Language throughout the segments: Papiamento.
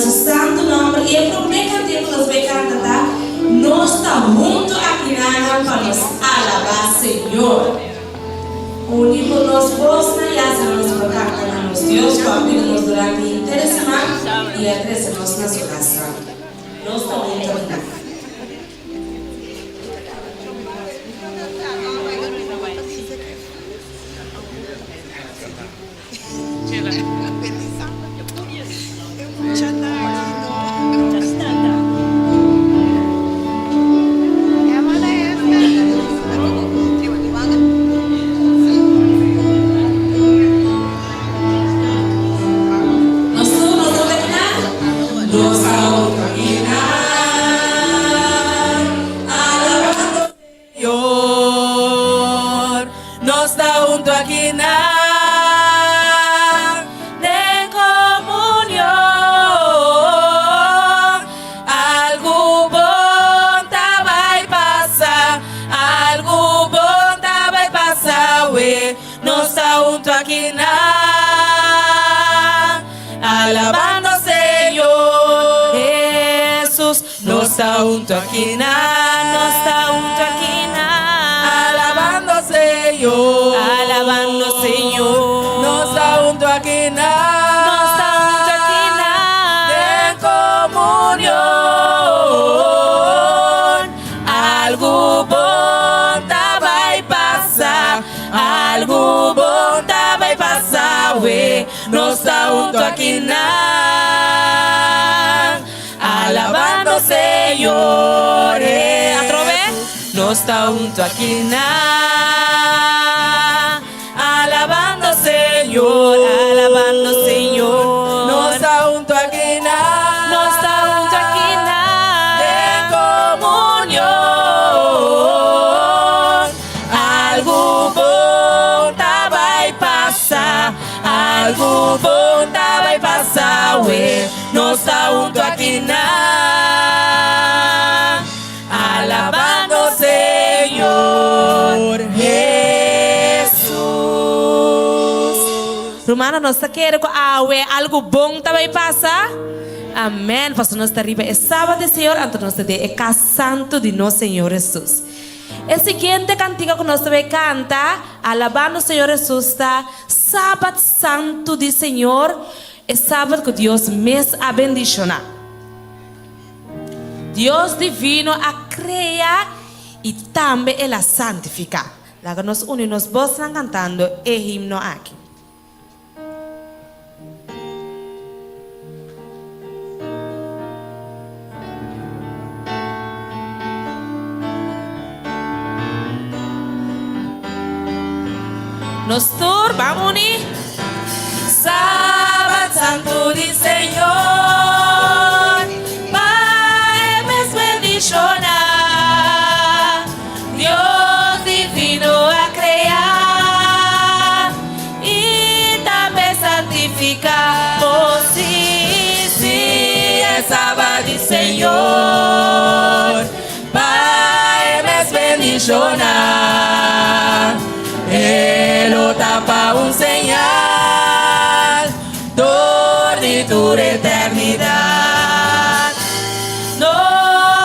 su santu nòmber i e promé kantia ku nos bai kanta ta, Nos ta huntu akinanan pa nos alabá Señor. Uni ku nos bosnan i asina nos por kanta na nos Dios ku a cuida nos durante henter e siman i a trese nos na su kas santu. Nos ta huntu akinan. Nos tur nos ta terminá? Nos ta huntu akinan, alabando Señor, nos ta huntu akinan den komunion. Algu bon ta bai pasa, algu bon ta bai pasa awe. Nos ta huntu akinan, alabando Señor Hesus. Nos ta huntu akinan, nos ta huntu akinan, alabando Señor, alabando Señor. Nos ta huntu akinan, nos ta huntu akinan, den komunion. Algu bon ta bai pasa, algu bon ta bai pasa awe. Nos ta huntu akinan. Alabando Señor Atrobe. Nos ta hunto akinan. Alabando Señor, alabando Señor. Nos ta hunto akinan. Nos ta hunto akinan. Den comunion. Algu bon ta bai pasa. Algu bon ta bai pasa awe. Nos ta hunto akinan, alabando Señor Hesus. Rumannan, nos ta kere ku awe algu bon ta bai pasa? Amen! Pasobra nos ta riba e Sabat di Señor, anto nos ta den e kas santu di nos Señor Hesus. E siguiente kantika ku nos ta bai kanta, alabando Señor Hesus, ta Sabat Santu di Señor. E sabat ku Dios mes a bendishoná. Dios divino a krea i tambe el a santifiká. Laga nos uni nos bosnan kantando e himno aki. Nos tur ban uni. Sabat santu di Señor, pa e mes bendishoná. Dios divino a krea i tambe santifiká. Oh sí, sí, e sabat di Señor, pa e mes bendishoná. E lo ta pa un señal dor di tur eternidat. No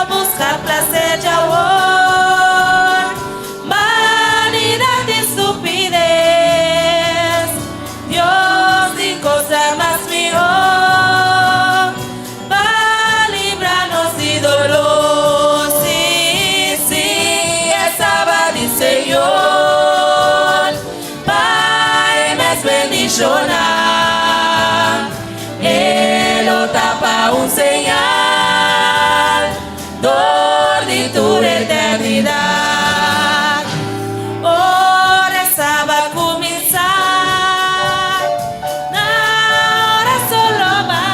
buska plaser djawor, banidat i stupides. Dios tin cosa mas mihó pa libra nos di dolor. Sí, sí, e Sabat di Señor, pa e mes bendishoná. E lo ta pa un señal dor di tur eternidat. Ora e Sabat kuminsá, na ora solo ba.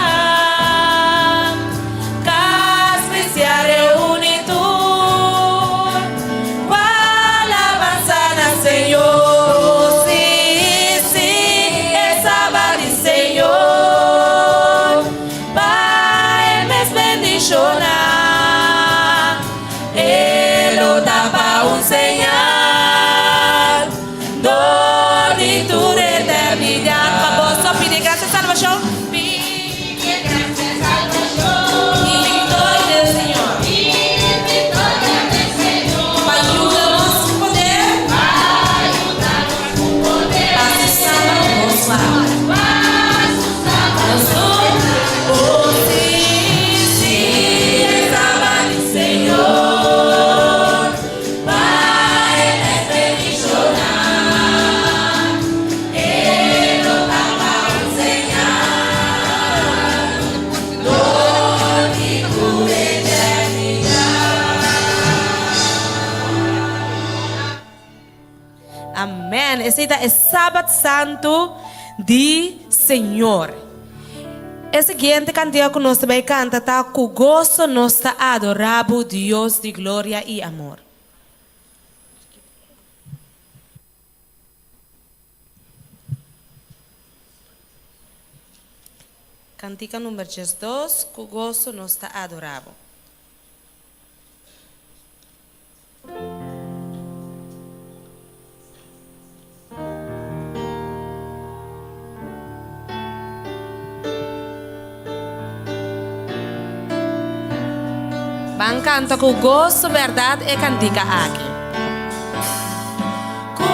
Kas kristian reuní tur pa alabansa na Señor. Sí, sí, e Sabat di Señor, pa e mes bendishoná. E lo ta pa un señal dor di tur eternidat. Pa boso pidi grasia salbashon. Pidi grasia salbashon. Esei ta e Sabat Santu di Señor. E siguiente kantika ku nos ta bai kanta ta Ku goso nos ta adorá bo, Dios di gloria i amor. Kantika number 12, Ku goso nos ta adorá bo. Ban kanta ku goso bèrdat e kantika aki. Ku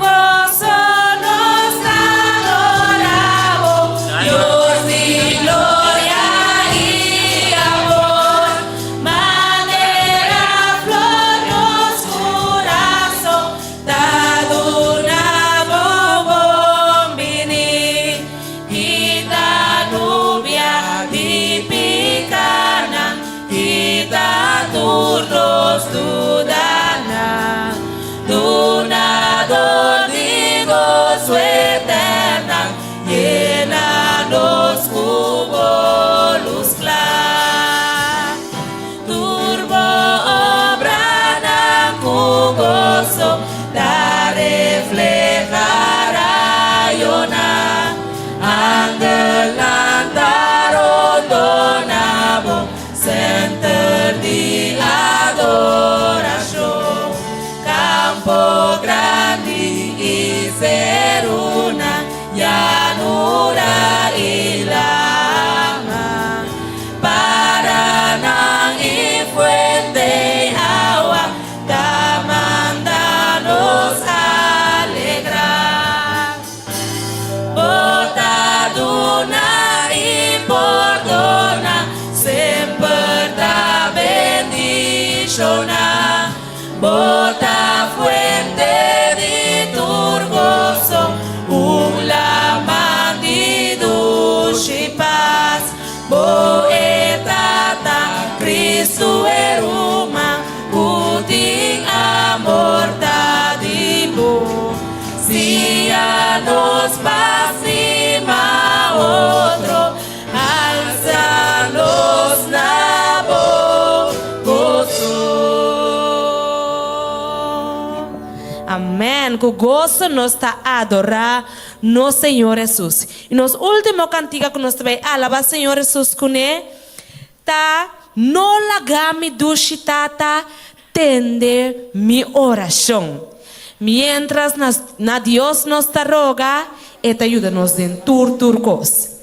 goso nos ta adorá bo, Dios di gloria i amor. Manera flor nos kurason ta duna bo bon bini. Kita nubia di pikanan, kita tur nos dudanan. Dunador di goso eternan, yena nos ku bo lus kla. Tur bo obranan ku goso ta reflehá rayonan. Angelnan ta rondoná bo senter di adorashon. Kampo grandi i serunan, yanura i laman. Paranan i fuente awa ta manda nos alegrá. Bo ta duna i pordoná, semper ta bendishoná. Bo ta fuente di tur goso, un laman di dushi pas. Bo e Tata, Kristu e ruman, ku tin amor ta di bo. Siña nos pa stima otro, alsa nos na bo goso. Amèn. Ku goso nos ta adorá nos Señor Hesus. I nos último kantika ku nos ta bai alabá Señor Hesus kuné ta No laga mi dushi Tata tende mi orashon. Miéntras na Dios nos ta roga, e ta yuda nos den tur tur kos.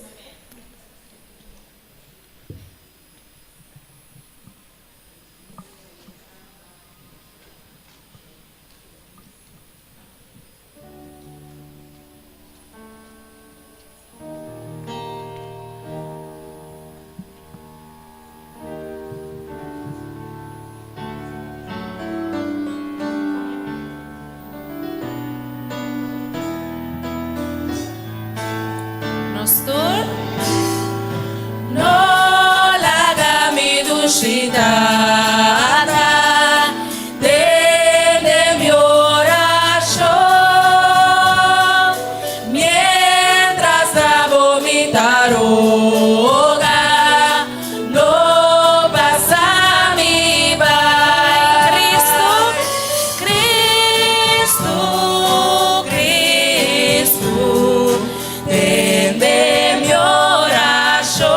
Nos tur. No laga mi dushi Tata tende mi orashon. Mientras na bo mi ta roga, no pasa mi bai. Cristo, Cristo, Cristo, tende mi orashon.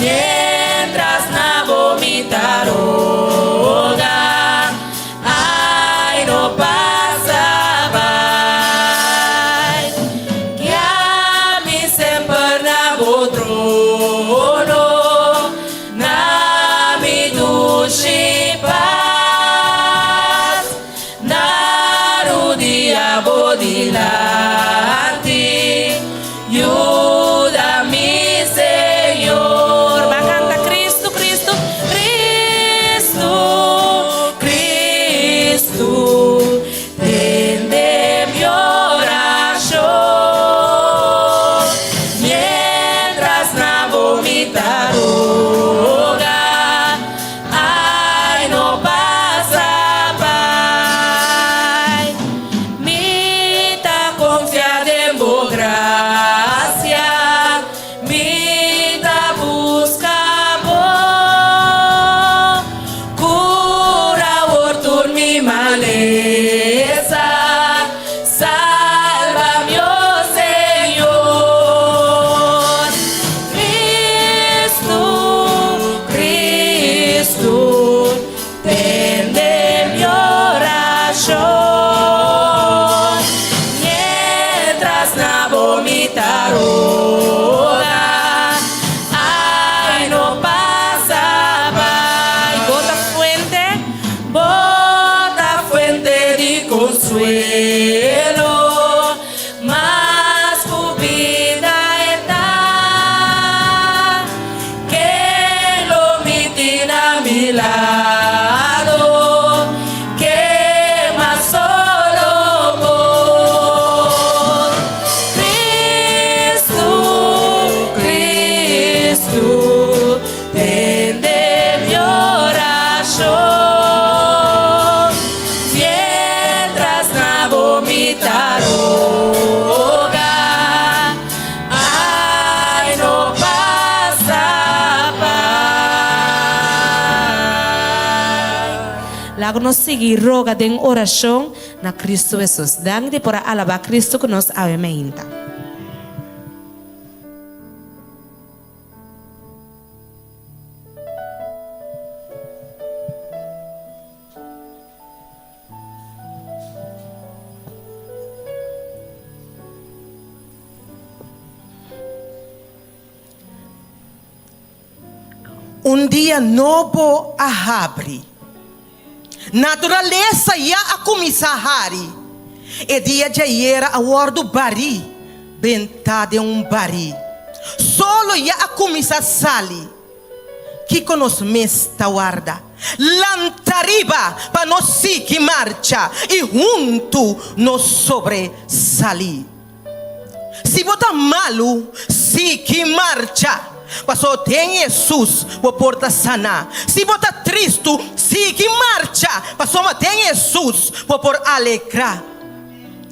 Mientras na bo mi ta roga, ai no pasa bai. Guia mi semper na bo trono, na mi dushi pas. Na rudia bo dilanti, yuda mi Señor. Ban kanta Cristo, Cristo, Cristo, Cristo, tende mi orashon. Mientras na bo mi ta roga, ai no pasa bai. Laga nos sigui roga den orashon na Kristu Hesus. Danki di por a alabá Kristu ku nos awe meinta. Un dia nobo a habri. Naturalesa ya a kuminsá hari. E dia djayera a wòrdu barí, bentá den un barí. Solo ya a kuminsá sali. Kiko nos mes ta warda? Lanta riba pa nos sigui marcha i huntu nos sobresalí. Si bo ta malu, sigui marcha, pasobra den Hesus bo por ta saná. Si bo ta tristu, sigui marcha, pasobra den Hesus bo por alegrá.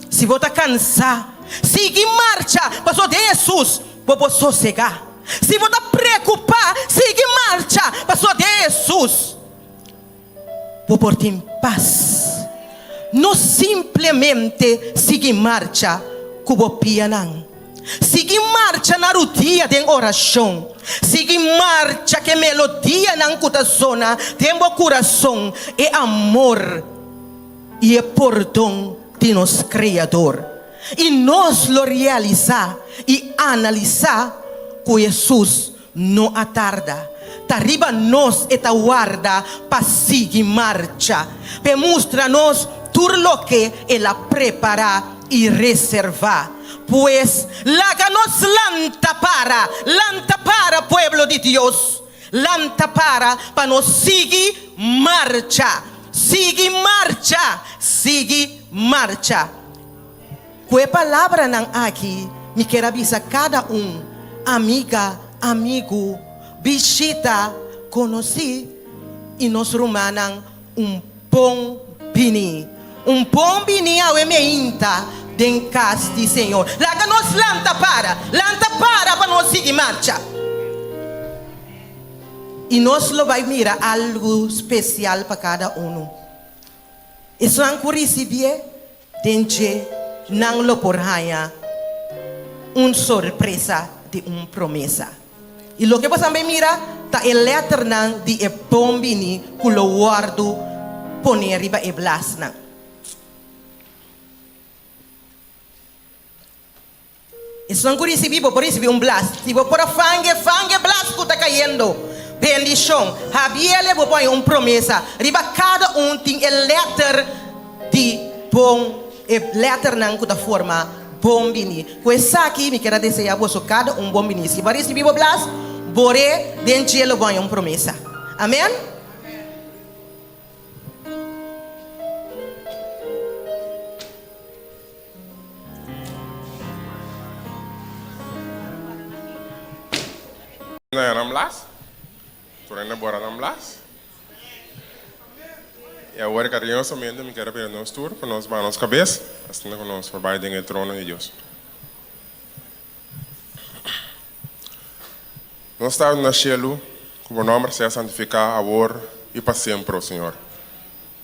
Si bo ta kansá, sigui marcha, pasobra den Hesus bo por sosegá. Si bo ta preokupá, sigui marcha, pasobra den Hesus bo por tin pas. No simplemente sigui marcha ku bo pianan. Sigui marcha na rudia den orashon. Sigui marcha ku e melodianan ku ta zona den bo kurason, e amor i e pordon di nos Kreador. I nos lo realisá i analisá ku Hesus no a tarda. Ta riba nos e ta warda pa sigui marcha, p'e mustra nos tur loke el a prepará i reservá. Pues, laga nos lanta para, lanta para, pueblo di Dios, lanta para pa nos sigui marcha, sigui marcha, sigui marcha. Ku e palabranan aki mi kier a bisa kada un, amiga, amigu, bishita, konosí i nos rumannan un bon bini. Un bon bini awe meinta den kas di Señor. Laga nos lanta para, lanta para pa nos sigui marcha. I nos lo bai mira algu spesial pa kada unu. Esnan ku risibié den dje nan lo por haña un sorpresa di un promesa. I loke boso a bay mira ta e lèternan di e bon bini ku lo wòrdu poné riba e blasnan. Esun ku risibí, bo por risibí un blas. Si bo por a fange, fange blas ku ta kayendo. Bendishon. Habiele bo por haña un promesa. Riba kada un tin e lèter di bon, e lèternan ku ta forma bon bini. Ku esaki mi kier a deseá boso kada un bon bini. Si bo a risibí bo blas, bor'é den dje lo bo haña un promesa. Amèn. Na nan blas, tur hende bora nan blas. I awor kariñosamente mi kier a pidi nos tur pa nos baha nos kabes, asina ku nos por bai den e trono di Dios. Nos Tata na shelu, ku bo nòmber sea santifiká awor i pa semper, o Señor.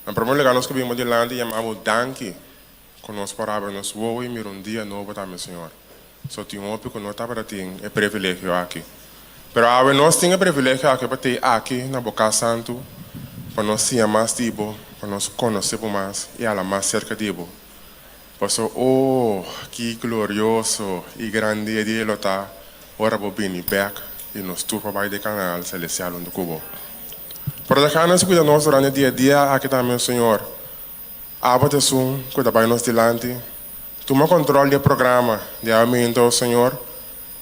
Na promé lugá nos ku bin bo dilanti yama bo danki Ku nos por abri nos wowo i mira un dia nobo tambe, Señor. So tin hopi ku no tabata tin e privilegio aki. Pero awe nos tin e privilegio aki pa tei aki na bo kas santu, pa nos siña mas di bo, pa nos konosé bo mas i hala mas serka di bo. Paso, o, ki glorioso i grandi e dia lo ta ora bo bini bèk i nos tur pa bai den kanal selestial huntu ku bo. Protehá nos i kuida nos durante e dia dia aki tambe, Señor. Abo ta esun ku ta bai nos dilanti. Tuma kontrol di e programa di awe mainta, o Señor,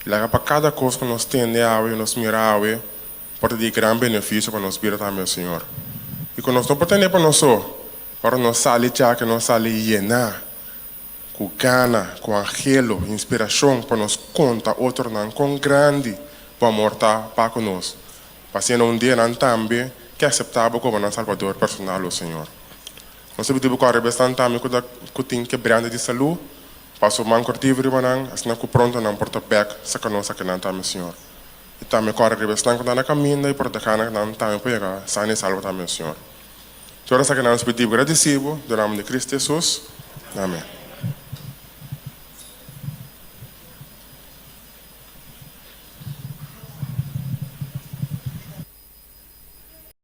i laga pa kada kos ku nos tende awe i nos mira awe por ta di gran benefisio pa nos bida tambe, o Señor. I ku nos no por tende pa nos so, ora nos sali djaki nos sali yená ku gana, ku anhelo, inspirashon pa nos konta otronan kon grandi Bo amor ta pa ku nos, pa asina un dia nan tambe ke aseptá Bo komo nan Salbador personal, o Señor. Nos ta pidi bo kòrda besnan tambe ku ta ku tin kebrante di salú, paso man kortivo riba nan, asina ku pronto nan por ta bèk saka nos akinan tambe, Señor. I tambe kòrda riba esnan ku ta na kaminda i por deha nan tambe por yega sano i salvo tambe, Señor. Tur esaki nan nos pidi bo gradisí bo den nomber di Cristo Jesus. Amen.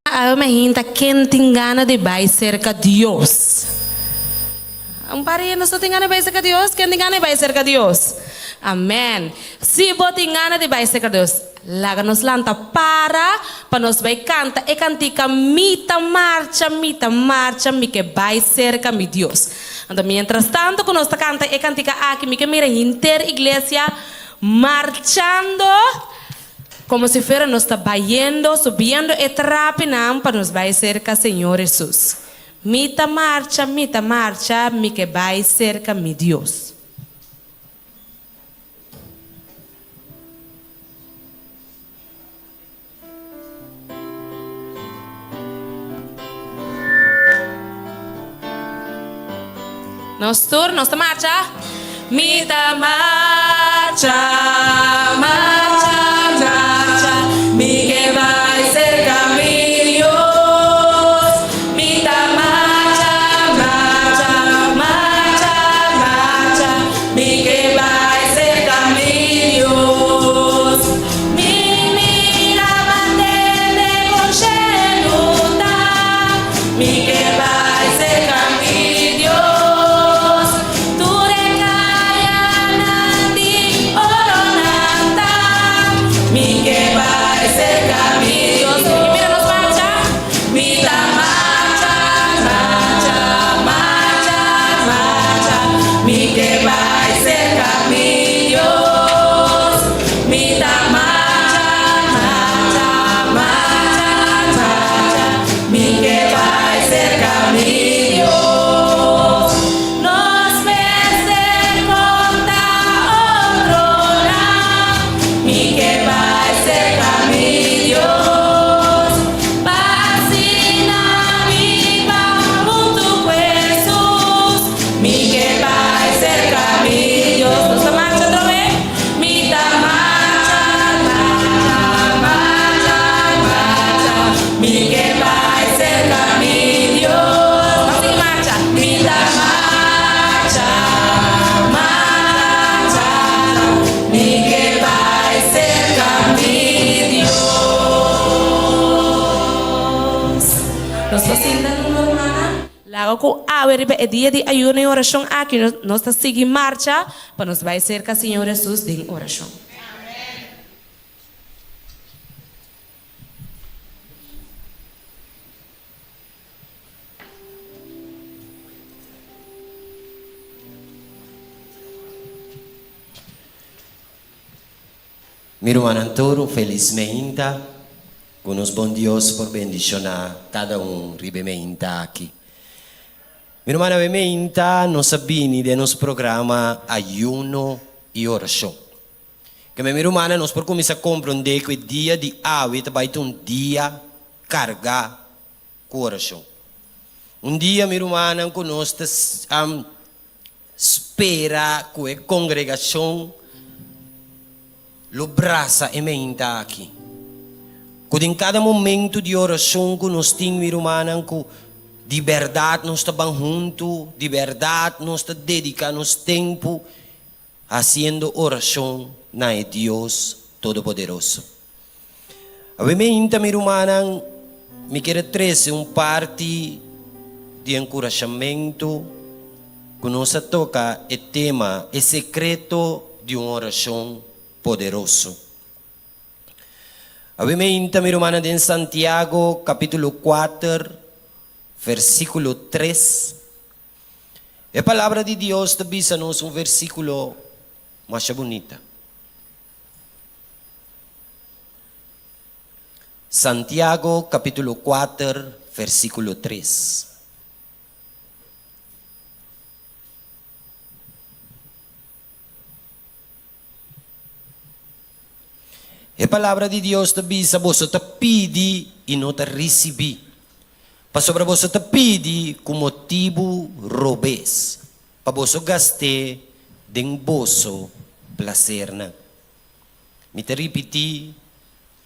Awe mi hinta ken tin gana di bai serka Dios? Un par di nos no tin gana di bai serka Dios? Ken tin gana di bai serka Dios? Amen. Si bo tin gana di bai serka Dios, laga nos lanta para pa nos bai kanta e kantika Mi ta marcha, mi ta marcha, mi ke bai serka mi Dios. Anto mientras tanto ku nos ta kanta e kantika aki, mi ke mira henter iglesia marchando. Como si fuera nos ta bayendo, subiendo e trapinan pa nos bai cerca Señor Jesus. Mi ta marcha, mi ta marcha, mi ke bai cerca mi Dios. Nos tur, nos ta marcha. Mi ta marcha, marcha, marcha, mi ke bai serka mi Dios. Mi ta marcha, marcha, marcha, marcha, mi ke bai serka mi Dios. Mi mira mantende kon shelu ta, mi ke bai serka mi Dios. Tur e kayanan di oronan ta, mi ke bai serka mi Dios. Mi mira nos marcha, mi ta marcha, marcha, marcha, marcha, mi ke bai serka mi Dios. Mi ta marcha, marcha, marcha, marcha, mi ke bai serka mi Dios. Nos mester konta otronan, mi ke bai serka mi Dios. Pa asina biba huntu ku Hesus, mi ke bai serka mi Dios. Nos ta marcha atrobe. Mi ta marcha, marcha, marcha, marcha, mi ke bai serka mi Dios. Nos sigui marcha. Mi ta marcha, marcha, mi ke bai serka mi Dios. Nos por sinta nun rumannan. Laga ku awe riba e dia di ayuno i orashon aki nos ta sigui marcha pa nos bai serka Señor Hesus den orashon. Mi rumannan tur un felis meinta, ku nos bon Dios por bendishoná kada un riba e meinta aki. Mi rumannan, e meinta nos a bini den nos programa Ayuno i Orashon. Keme mi rumannan nos por kuminsá komprondé ku e dia di awe ta bai ta un dia kargá ku orashon. Un dia mi rumannan ku nos ta Spera ku e kongregashon lo brasa e meinta aki. Ku den kada momentu di orashon ku nos tin, mi rumannan, ku di bèrdat nos ta ban huntu, di bèrdat nos ta dediká nos tempu hasiendo orashon na e Dios Todopoderoso. Awe meinta, mi rumannan, mi kier a trese un parti di enkurashamentu ku nos a toka e tema E Sekreto di un Orashon Poderoso. Awe meinta, mi rumannan, den Santiago kapítulo kuater, versíkulo tres, e Palabra di Dios ta bisa nos un versíkulo masha bunita. Santiago capítulo kuater versículo tres. E palabra di Dios ta bisa, Boso ta pidi i no ta risibí, pasobra boso ta pidi ku motibu robes, pa boso gast'é den boso plasernan. Mi ta ripití,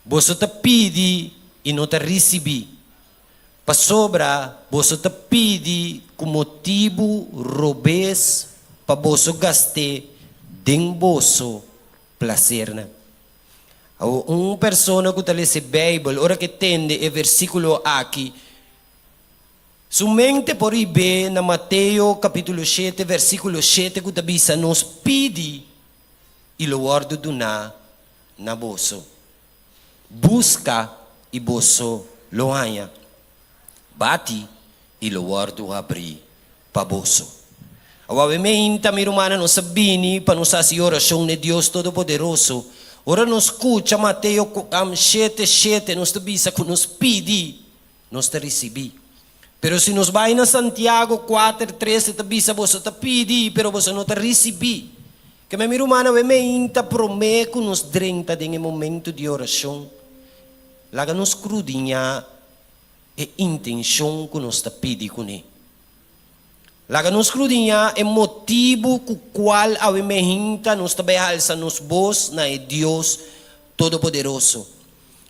boso ta pidi i no ta risibí. Pasobra boso ta pidi ku motibu robes pa boso gast'é den boso plasernan. Awor, un persona ku ta lesa e Beibel, ora ku e tende e versíkulo aki, su mente por rib'é na Mateo kapítulo shete, versíkulo shete ku ta bisa nos, Pidi, i lo wòrdu duná na boso. Buska i boso lo haña, bati i lo wòrdu habrí pa boso. Awawe meinta, mi rumannan, nos a bini pa nos hasi orashon n'e Dios Todopoderoso. Ora nos skucha Mateo shete, shete, nos ta bisa ku nos pidi, nos ta risibí. Pero si nos bai na Santiago kuater, tres, e ta bisa, Boso ta pidi, pero boso no ta risibí. Keme mi rumannan, awe meinta promé ku nos drenta den e momentu di orashon, laga nos krudiñá e intenshon ku nos ta pidi kuné. Laga nos krudiñá e motibu ku kual awe meinta nos ta bai halsa nos bos na e Dios Todopoderoso.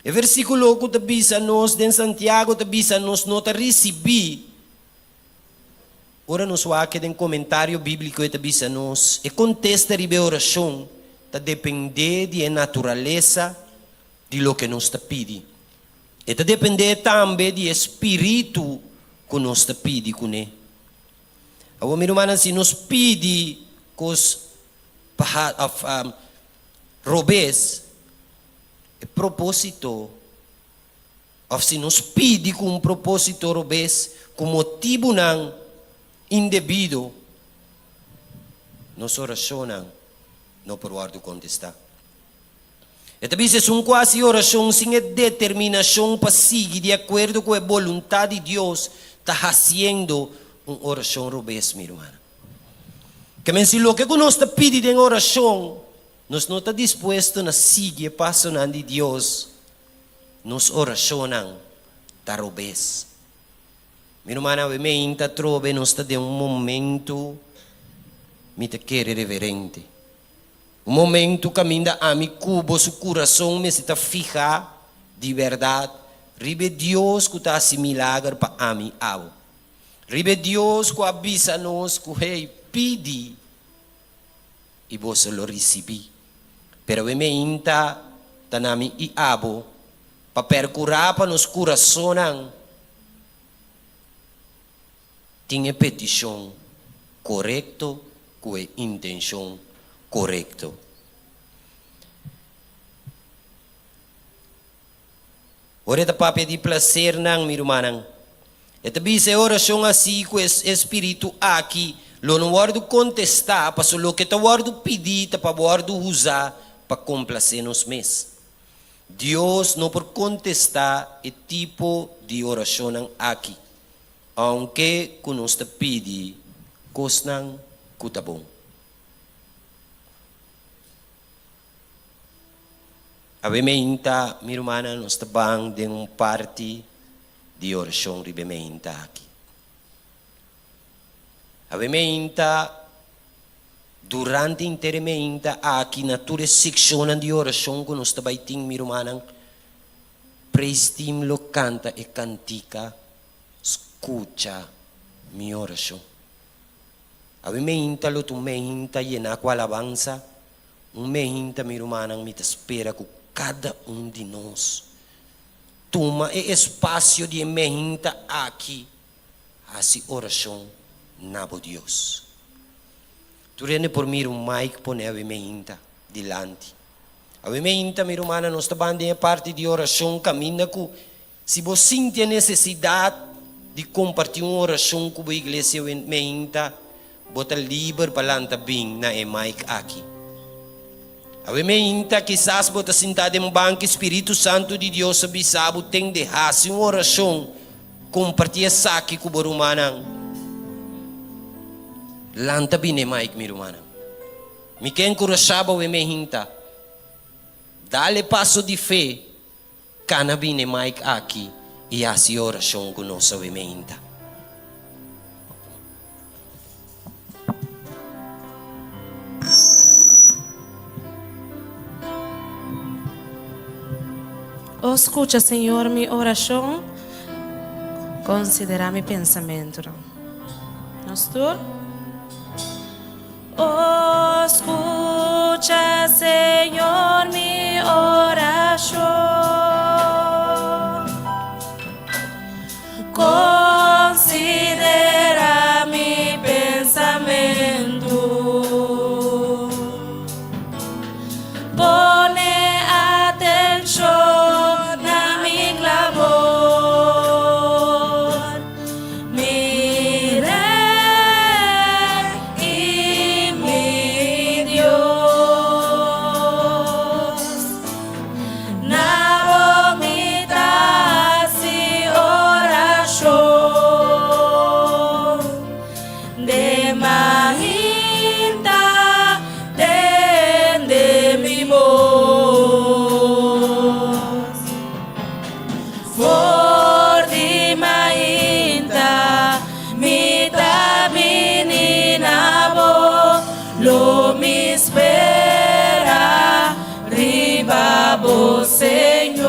E versíkulo ku ta bisa nos den Santiago ta bisa nos no ta risibí. Ora nos wak den komentario bíbliko e ta bisa nos e kontesta riba e orashon ta dependé di e naturalesa di loke nos ta pidi. E ta dependé tambe di e spiritu ku nos ta pidi kuné. Awor mi rumannan si nos pidi kos pa òf robes, E propósito, òf si nos pidi ku un propósito robes, ku motibunan indebido, nos orashonnan no por wòrdu kontestá. E ta bisa esun ku hasi orashon sin e determinashon pa sigui di akuerdo ku e boluntat di Dios ta hasiendo un orashon robes, mi rumannan. Ke men si loke ku nos ta pidi den orashon Nos no ta dispuesto na sigui e pasonan di Dios, nos orashonnan ta robes. Mi rumannan, awe meinta atrobe nos ta den un momento mi ta kere reverente. Un momento kaminda ami ku bo su kurason mester ta fihá di bèrdat riba e Dios ku ta hasi milager pa ami abo. Riba e Dios ku a bisa nos ku, hey, pidi i boso lo risibí. Pero e meinta ta na mi i abo pa perkurá pa nos kurasonnan tin e petishon korekto ku e intenshon korekto. Ora e ta papia di plasernan, mi rumannan, e ta bisa e orashon asi ku e spiritu aki lo no wòrdu kontestá, pasobra loke ta wòrdu pidí ta pa wòrdu usá pa komplasé nos mes. Dios no por kontestá e tipo di orashonnan aki, ounke ku nos ta pidi kosnan ku ta bon. Awe meinta, mi rumannan, nos ta ban den un parti di orashon riba e meinta aki. Awe meinta, durante henter e meinta aki, na tur e sekshonnan di orashon ku nos ta bai tin, mi rumannan, Praise Team lo kanta e kantika Skucha mi orashon. Awe meinta lo ta un meinta yená ku alabansa. Un meinta, mi rumannan, mi ta spera ku kada un di nos tuma e espasio di e meinta aki hasi orashon na bo Dios. Tur hende por mira un mic pone awe meinta dilanti. Awe meinta, mi rumannan, nos ta ban den e parti di orashon kaminda ku si bo sinti e nesesidat di kompartí un orashon ku bo iglesia awe meinta, Bo ta liber pa lanta bin na e mic aki. Awe meinta kisas bo ta sintá den banki Spiritu Santu di Dios a bisa bo ten di hasi un orashon, kompartí esaki ku bo rumannan. Lanta bin e mic mi rumannan. Mi ke enkurashá bo awe meinta. Dal e paso di fe. Kana bini mic aki i hasi orashon ku nos awe meinta. O skucha, Señor, mi orashon. Konsiderá mi pensamentunan. Nos tur. O skucha, Señor, mi orashon. Konsiderá mi pensamentu. Pone atenshon na mi klamor. Mi Rei i mi Dios. Na bo mi ta hasi orashon. Den mainta tende mi bos. For di mainta mi ta bini na bo, lo mi spera riba bo, Señor.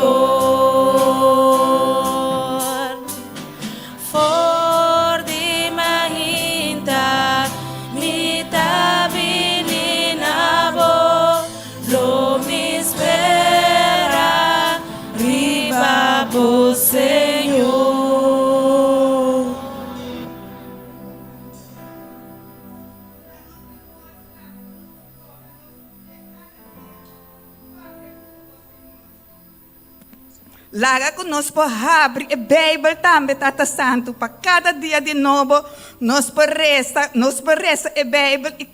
For di mainta mi ta bini na bo, lo mi spera riba bo, Señor. Laga ku nos por habri e Beibel tambe, Tata Santu, pa kada dia di nobo nos por resa, nos por resa e Beibel i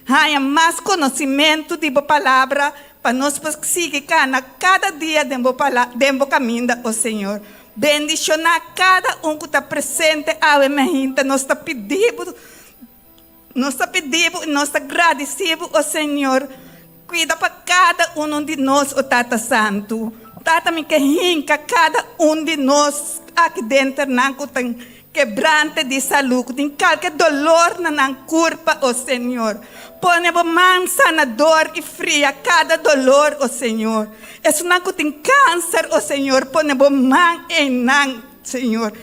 haña mas konosimentu di bo Palabra, pa nos por sigui kana kada dia den bo pala, den bo kaminda, o Señor. Bendishoná kada un ku ta presente awe mainta. Nos ta pidi bo, Nos ta pidi bo i nos ta gradisí bo, o Señor, kuida pa kada unu di nos, o Tata Santu. Tata, mi ke hinka kada un di nos aki denter nan ku ta kebrante di salú, ku tin kalke dolor na nan kurpa, o Señor. Pone bo man sanador i fria kada dolor, o Señor. Esunnan ku tin kanser, o Señor, pone bo man einan. Señor,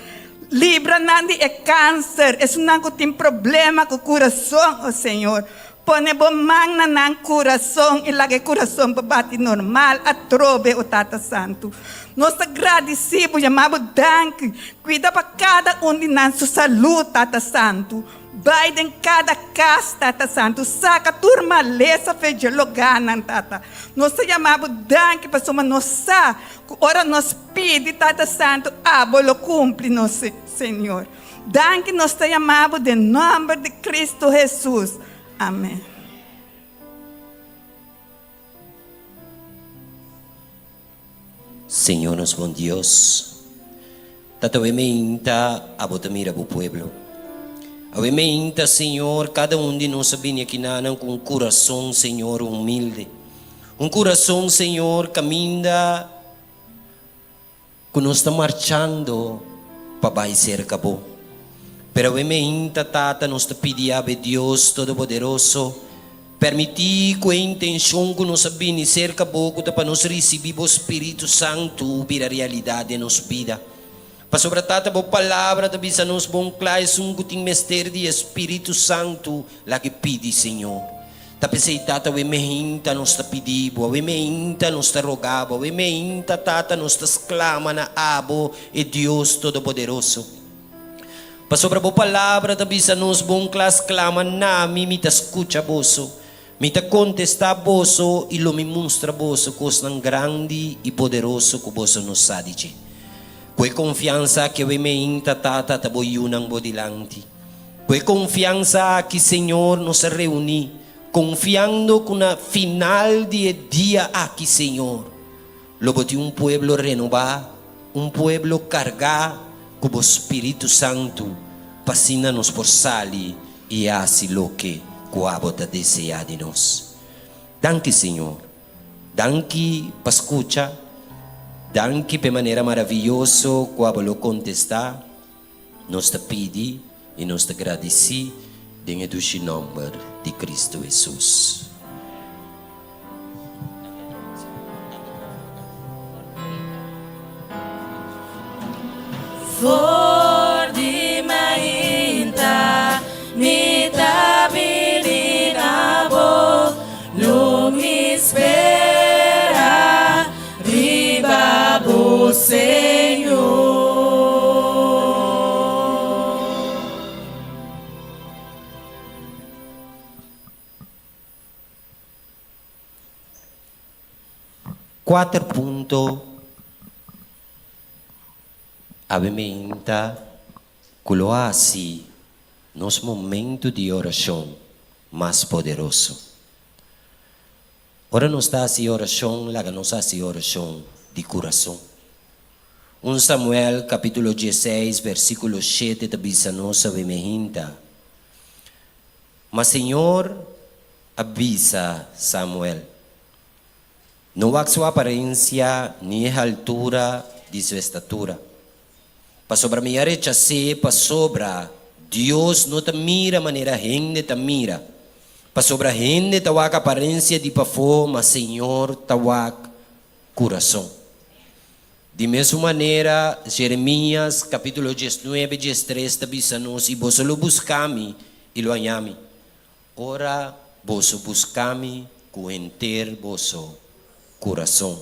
libra nan di e kanser, esunnan ku tin problema ku kurason, o Señor, pone bo man na nan kurason i laga e kurason por bati normal atrobe, o Tata Santu. Nos ta gradisí bo, yama bo danki. Kuida pa kada un di nan su salú, Tata Santu. Bai den kada kas, Tata Santu. Saka tur malesa fe dje logánan, Tata. Nos ta yama bo danki pasobra nos sa ku ora nos Pidi Tata Santu abo lo cumpli nos Señor. Danki nos ta yama bo den nomber di Cristo Jesus. Amen. Señor nos bon Dios, Tata awe meinta abo ta mira bo pueblo. Awe meinta Señor cada un di nos a bini akinanan cu un curason Señor humilde. Un curason Señor caminda. Ku nos ta marchando pa bai serka bo. Pero awe meinta, Tata, nos ta pidi awe Dios Todopoderoso, permití ku e intenshon ku nos a bini serka bo ku ta pa nos risibí bo Spiritu Santu bira realidat den nos bida. Pasobra, Tata, bo Palabra ta bisa nos bon kla, esun ku tin mester di e Spiritu Santu, Laga e pidi, Señor. Ta p'esei, Tata, awe meinta nos ta pidi Bo, awe meinta nos ta roga Bo, awe meinta, Tata, nos ta sklama na Abo, e Dios Todopoderoso. Pasobra Bo Palabra ta bisa nos bon kla, Sklama na Mi, Mi ta skucha boso, Mi ta kontestá boso i lo Mi mustra boso kosnan grandi i poderoso ku boso no sa di dje. Ku e konfiansa aki awe meinta, Tata, ta Bo yunan Bo dilanti. Ku e konfiansa aki, Señor, nos a reuní, konfiando ku na final di e dia aki, Señor, lo Bo tin un pueblo renobá, un pueblo kargá ku Bo Spiritu Santu, pa asina nos por sali i hasi loke ku Abo ta deseá di nos. Danki, Señor. Danki pa skucha. Danki pa e manera maraviyoso ku Abo lo kontestá. Nos ta pidi i nos ta gradisí den e dushi nòmber di Kristu Hesus. For. O Señor. Kuater punto awe meinta ku lo hasi nos momento di orashon mas poderoso. Ora nos ta hasi orashon, laga nos hasi orashon di kurason. Un Samuel kapítulo dieseis versíkulo shete ta bisa nos awe meinta, Ma señor a bisa Samuel, No wak su aparensia ni e haltura di su estatura, pasobra mi a rechas'é pasobra Dios no ta mira manera hende ta mira, pasobra hende ta wak aparensia di pafó, ma Señor ta wak kurason. Di mesun manera, Jeremias kapítulo diesnuebe diestres ta bisa nos, I boso lo buska mi i lo haña mi, ora boso buska mi ku henter boso kurason.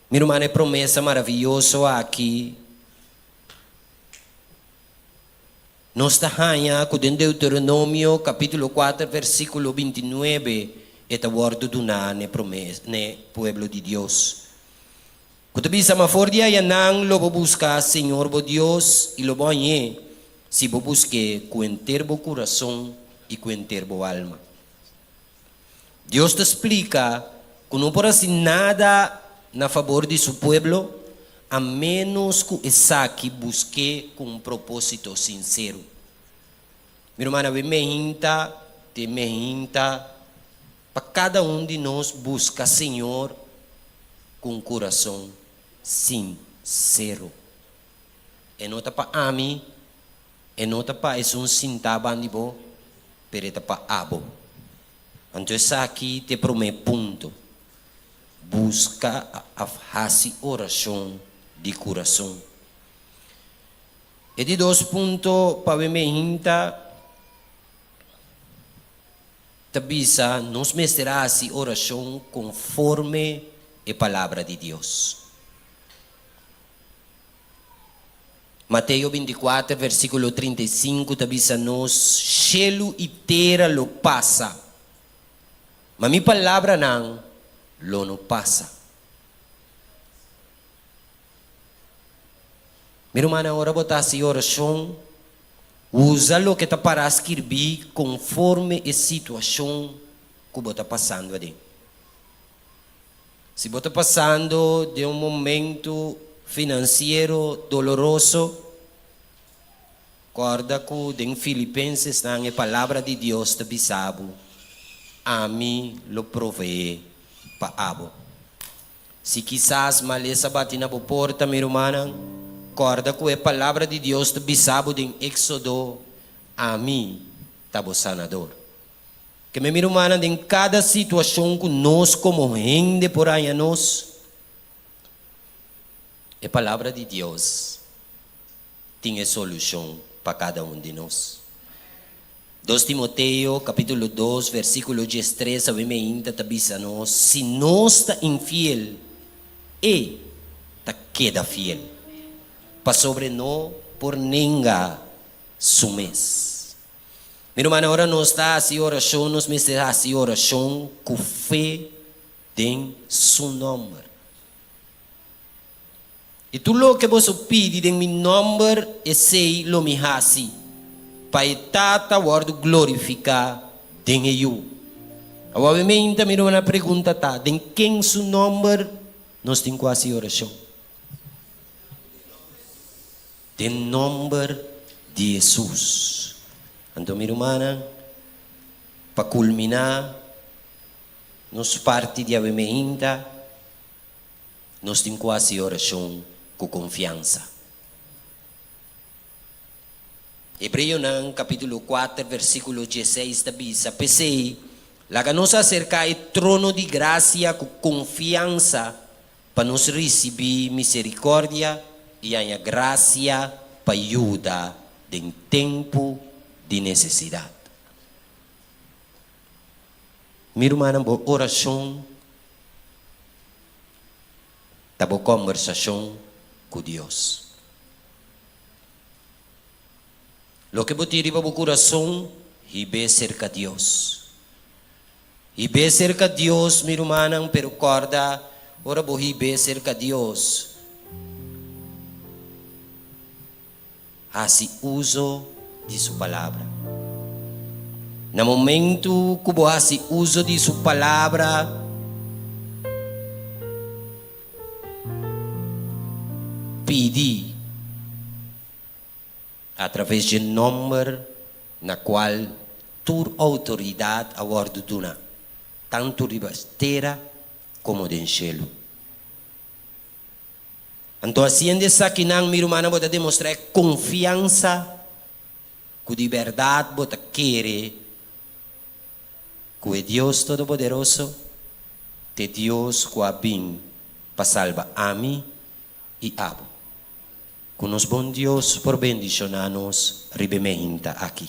Mi ruman, e promesa maravioso aki nos ta haña ku den Deuteronomio kapítulo kuater versíkulo bintinuebe e ta wòrdu duná n'e promesa, n'e pueblo di Dios. Ku ta bisa, Ma for di ayanan lo bo buska Señor bo Dios i lo bo hañ'é, si bo busk'é ku henter bo kurason i ku henter bo alma. Dios ta splika ku no por hasi nada na fabor di su pueblo a ménos ku esaki busk'é ku un propósito sinsero. Mi ruman, awe mehinta te mehinta pa kada un di nos buska Señor ku un kurason sinsero. E no ta pa ami, E no ta pa esun sintá bandi bo, pero e ta pa abo. Anto esaki ta e promé punto, Buska òf hasi orashon di kurason. E di dos punto pa weme hinta ta bisa nos mester hasi orashon konforme e Palabra di Dios. Mateo bintikuater versíkulo 35 ta bisa nos, Shelu i tera lo pasa, ma mi palabranan lo no pasa. Mi rumannan, ora bo ta hasi orashon, usa loke ta pará skirbí konforme e situashon ku bo ta pasando aden. Si bo ta pasando den un momento finansiero doloroso, kòrda ku den Filipensesnan e Palabra di Dios ta bisa bo, Ami lo proveé pa abo. Si kisas malesa bati na bo porta, mi rumannan, kòrda ku e Palabra di Dios ta bisa bo den Éksodo, Ami ta bo sanador. Ke mi rumannan den kada situashon ku nos komo hende por haña nos, e Palabra di Dios tin e solushon pa kada un di nos. Dos Timoteo kapítulo dos versíkulo diestres awe meinta ta bisa nos, Si nos ta infiel, e ta keda fiel, pasobra e no por nenga su mes. Mi rumannan, ora nos ta hasi orashon, nos mester hasi orashon ku fe den Su nòmber. I tur loke boso pidi den mi nòmber, esei lo mi hasi, pa e Tata wòrdu glorifiká den e Yu. Awor mi mi rumannan, pregunta ta, den ken su nòmber nos tin ku hasi orashon? Den nomber di Hesus. Anto mi rumannan, pa kulminá nos parti di awe meinta, nos tin ku hasi orashon ku konfiansa. Hebreonan kapítulo kuater versíkulo dieseis ta bisa, P'esei, laga nos aserká e trono di grasia ku konfiansa Pa nos risibí miserikòrdia i haña grasia pa yuda den tempu di nesesidat. Mi rumannan, bo orashon. Ta bo kòmbersashon ku Dios. Loke bo tin riba bo kurason, hib'é serka Dios. Hib'é serka Dios, mi rumannan, pero kòrda, ora bo hib'é serka Dios, hasi uso di Su Palabra. Na momentu ku bo hasi uso di Su Palabra, pidi atraves dje nòmber na kual tur outoridat a wòrdu duna, tantu riba tera komo den shelu. Anto hasiendo esakinan, mi rumannan, bo ta demostrá e konfiansa ku di bèrdat bo ta kere ku e Dios Todopoderoso ta e Dios ku a bin pa salba ami i abo. Ku nos bon Dios por bendishoná nos riba e mehinta aki.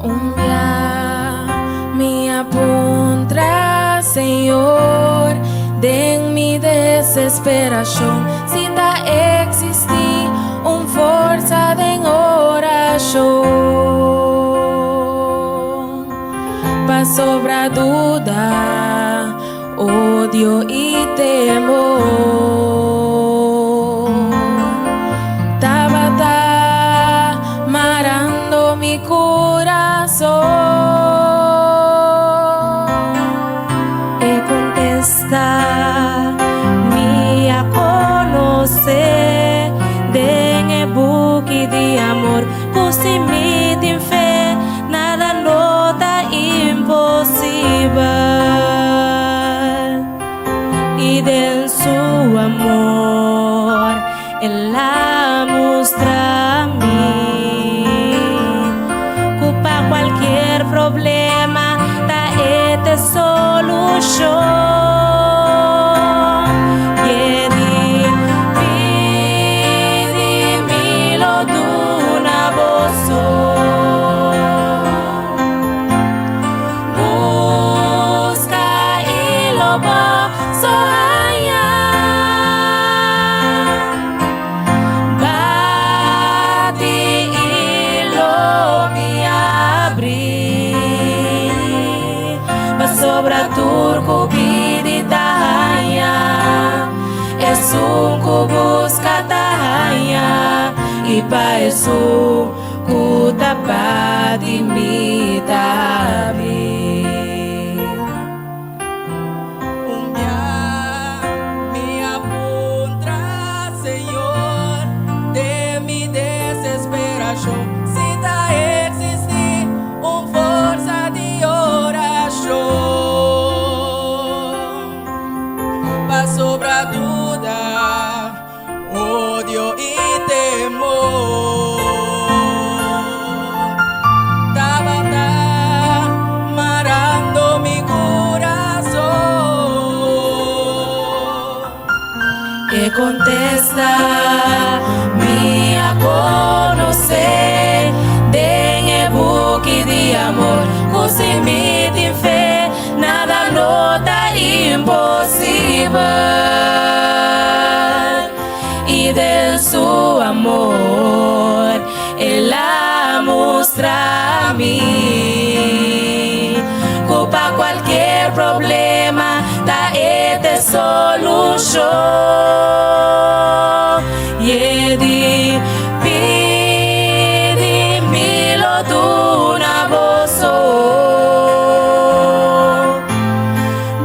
Un bia mi a puntra Señor den mi desesperacion si ta existi un forsa den oracion pasobra duda Odio i temor tabata marando mi kurason. E kontesta mi a konosé den e buki di amor ku si mi tin fe Nada no ta imposibel i den su amor el a mustra mi ku pa kualkier problema ta e t'e solushon. Pidi, pidi mi lo duna boso. Buska i lo boso haña. Bati i lo mi abri. Pasobra tur ku pidi ta haña. Esun ku buska ta haña. I pa esun ku ta bati mi ta abri. Un bia mi a puntra Señor den mi desesperashon si ta eksistí un forsa di orashon pasobra duda. Odio i temor tabata marando mi kurason. E kontesta mi a konosé den e buki di amor ku si mi tin fe nada no ta imposibel. I den su amor el a mustra mi. solushon. I e di, Pidi, mi lo duna boso.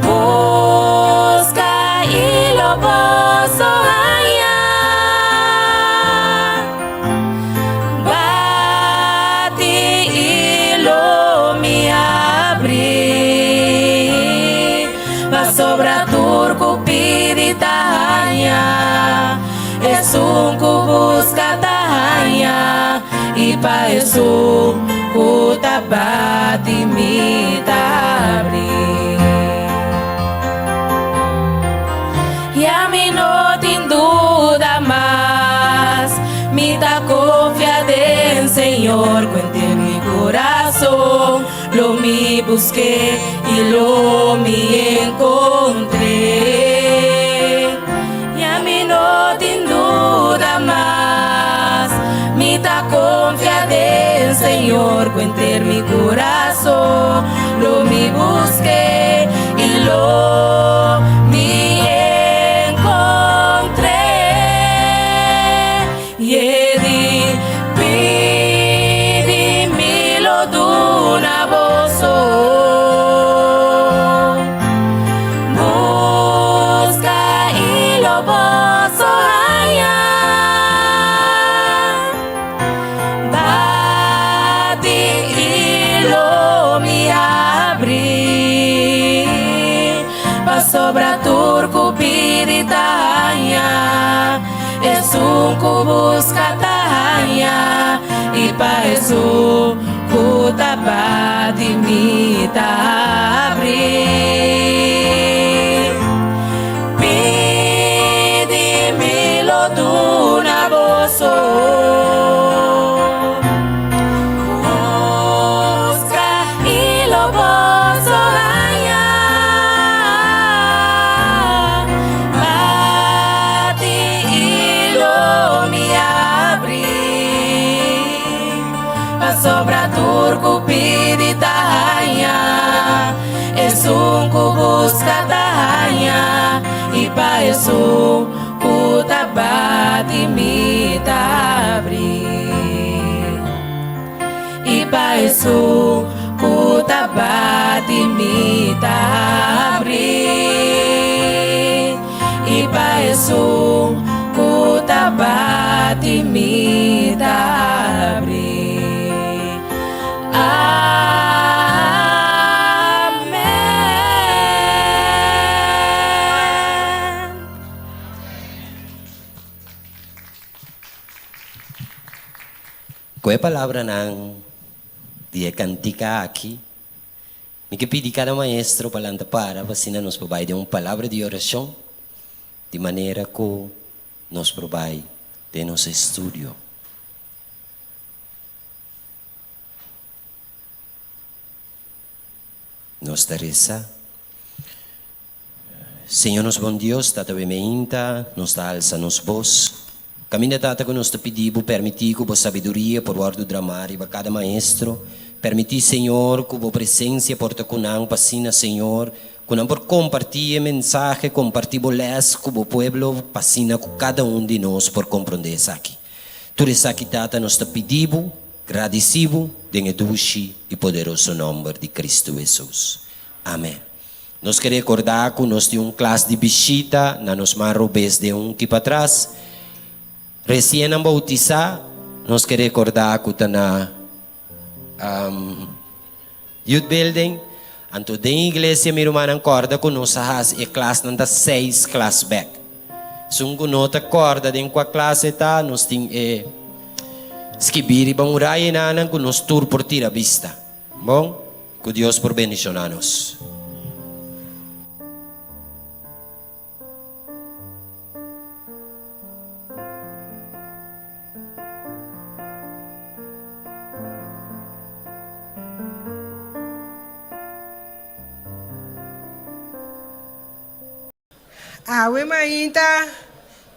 Buska i lo boso haña. Bati i lo mi abri. Pasobra tur ku pidi ta haña, esun ku buska ta haña, i pa esun ku ta bati mi ta abri. Ya mi no tin duda mas, mi ta konfia den Señor, ku enter mi kurason lo mi busk'é i lo mi enkontr'é. Ya mi no tin duda mas, mi ta konfia den Señor, ku enter mi kurason lo mi busk'é i lo mi enkontr'é. I e di, Pidi, mi lo duna boso. Buska i lo boso haña. Bati i lo mi abri. Pasobra tur ku pidi ta haña, esun ku buska ta haña, i pa esun ku ta bati mi ta abri. Pidi mi lo duna boso. Buska i lo boso haña. Bati i lo mi abri. Pasobra tur ku pidi ta haña, esun ku buska ta haña, i pa esun ku ta bati mi ta abri. I pa esun ku ta bati mi ta abri. I pa esun ku ta bati mi ta abri. Amen. Ku e palabranan di e kantika aki, mi ke pidi kada maestro pa lanta para pa asina nos por bai den un palabra di orashon, di manera ku nos por bai den nos estudio. Nos ta resa. Señor nos bon Dios, Tata Wemeinta, nos ta alsa nos bos. Caminda Tata cu nos ta pidi Bo permiti cu Bo sabiduria por wordo drama riba cada maestro. Permiti Señor cu Bo presencia por ta cu nan pa asina Señor cu nan por comparti e mensahe, comparti Bo les cu Bo pueblo pa asina cu cada un di nos por compronde esaki. Tur esaki Tata nos ta pidi Bo, gradisi Bo den e dushi y poderoso nomber di Cristo Hesus. Amen. Nos ke rekordá ku nos tin un klas di bishita na nos man robes den un ki patras. Resien nan boutisá, nos ke rekordá ku ta na Youth Building. Anto den iglesia mi rumannan kòrda ku nos a hasi e klasnan ta seis klas bèk. Esun ku no ta kòrda den kua klas e ta, nos tin e skibí riba un rai enanan ku nos tur por tira bista. Bon, ku Dios por bendishoná nos. Awe mainta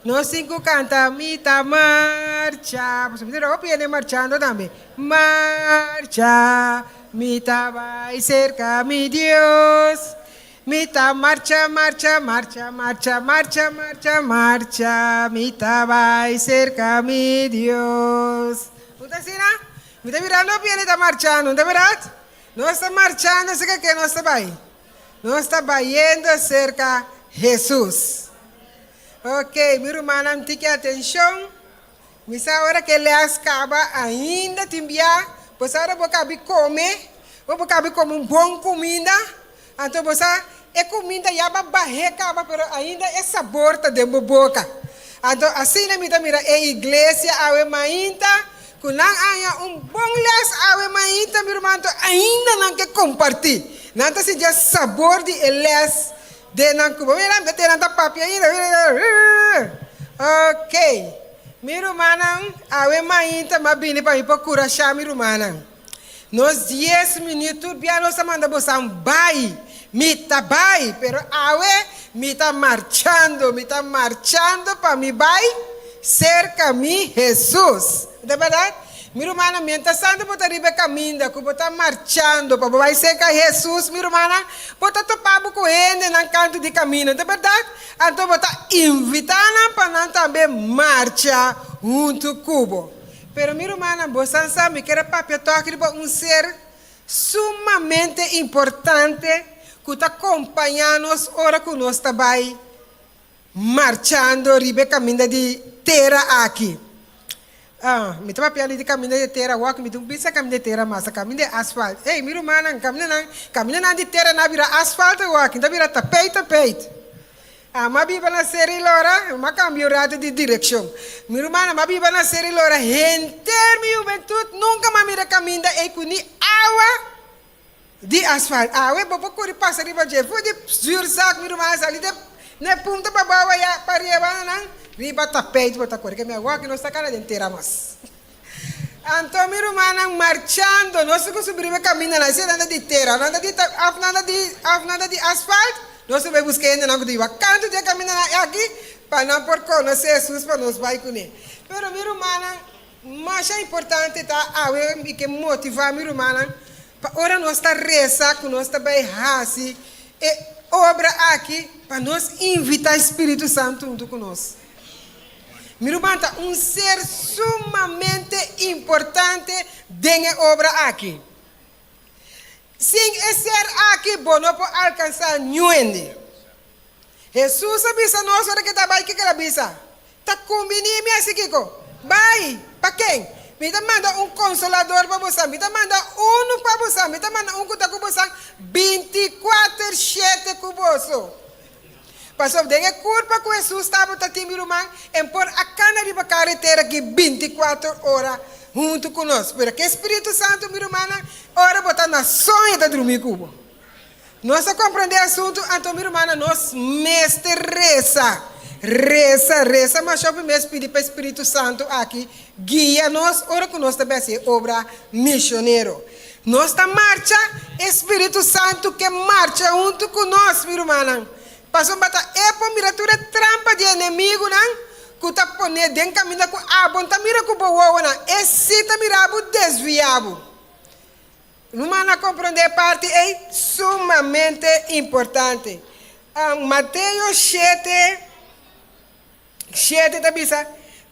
nos tin ku kanta Mi ta marcha. Pasobra mi ta hopi hende marchando tambe. Marcha, mi ta bai serka mi Dios. Mi ta marcha, marcha, marcha, marcha, marcha, marcha, marcha, mi ta bai serka mi Dios. Un ta asina? Mi ta mira no piende ta marchando, no ta bèrdat? Nos ta marchando serka ken nos ta bai? Nos ta bayendo serka Hesus. Ok, mi rumannan tiki atenshon. Mi sa ora ke lès kaba ainda tin bia, bo sa ora bo kabi kome, bo por kabi kome un bon kuminda, anto bo sa e kuminda ya ba bah'é kaba pero ainda e sabor ta den bo boka. Anto asina mi ta mira e iglesia awe mainta ku nan haña un bon lès awe mainta mi ruman anto ainda nan ke kompartí. Nan ta sinti e sabor di e lès Den nan cuba. Mira, mi ta nan ta papia ainda. Ok. Mi rumannan, awe mainta m'a bini pa mi por curasha mi rumannan. Nos dies minuut tur bia nos a manda bosan bai. Mi ta bai, pero awe mi ta marchando, mi ta marchando pa mi bai cerca mi Jesus. Ta berdad? Mi rumannan, mientras tanto bo ta riba e kaminda ku bo ta marchando pa bo bai serka Hesus, mi rumannan, bo ta topa bo ku hendenan kantu di kaminda, ta bèrdat? Anto bo ta invitá nan pa nan tambe marcha huntu ku bo. Pero mi rumannan, bo san sa mi kier a papia tòg riba un ser sumamente importante ku ta kompañá nos ora ku nos ta bai marchando riba e kaminda di tera aki. Ah, mi ta papia di kaminda di tera wak, mi ta bisa kaminda di tera mas, kaminda di asfalt. Ey, mi rumannan, kamindanan, kamindanan di tera na bira asfalt wak, ta bira tapeit tapeit. Ah, m'a biba na Seri Lora, m'a kambia un ratu di direkshon. Mi rumannan, m'a biba na Seri Lora henter mi hubentut, nunka m'a mira kaminda ey ku ni awa Di asfalt awe bo por kuri pasa riba dje for di zuurzak mi ruman a sali te na e punto pa bou aya pa riba nan riba tapijt bo ta kore ke mi a wak nos ta kana den tera mas anto mi rumannan marchando nos ta kusubi riba e kamindanan esei nan ta di tera nan ta di of nan ta di of nan ta di asfalt nos ta bai buska hendenan ku ta yiba kantu di e kamindanan aki pa nan por konosé Jesus pa nos bai kuné pero mi rumannan Masha importante ta awe mi ke motivá mi rumannan pa ora nos ta resa ku nos ta bai hasi e obra aki pa nos invitá e Spiritu Santu huntu ku nos. Mi ruman ta un ser sumamente importante den e obra aki. Sin e ser aki bo no por alkansá niun hende. Hesus a bisa nos ora ke ta bai kiko el a bisa? Ta kumbiní mi hasi kiko? Bai! Pa ken? Mi ta manda un konsolador pa bosan, mi ta manda unu pa bosan, mi ta manda un ku ta ku bosan bintikuater shete ku boso. Pasobra den e kurpa ku Hesus tabata tin, mi ruman, en por a kana riba karetera aki bintikuater ora huntu ku nos. Pero ke Spiritu Santu, mi rumannan, ora bo ta na soño e ta drumí ku bo. Nos a comprende e asunto, anto mi rumannan nos mester reza, reza, reza masha hopi mes pidi pa e Spiritu Santo aki guia nos ora cu nos ta bay haci e obra misionero. Nos ta marcha, e Spiritu Santo ke marcha hunto cu nos, mi rumannan, pasobra ta e por mira tur e trampa di e enemigunan cu ta pone den caminda cu abo no ta mira cu bo wowonan, e si ta mira bo desvia bo. Ruman a komprondé e parti ei sumamente importante. Mateo shete, shete ta bisa,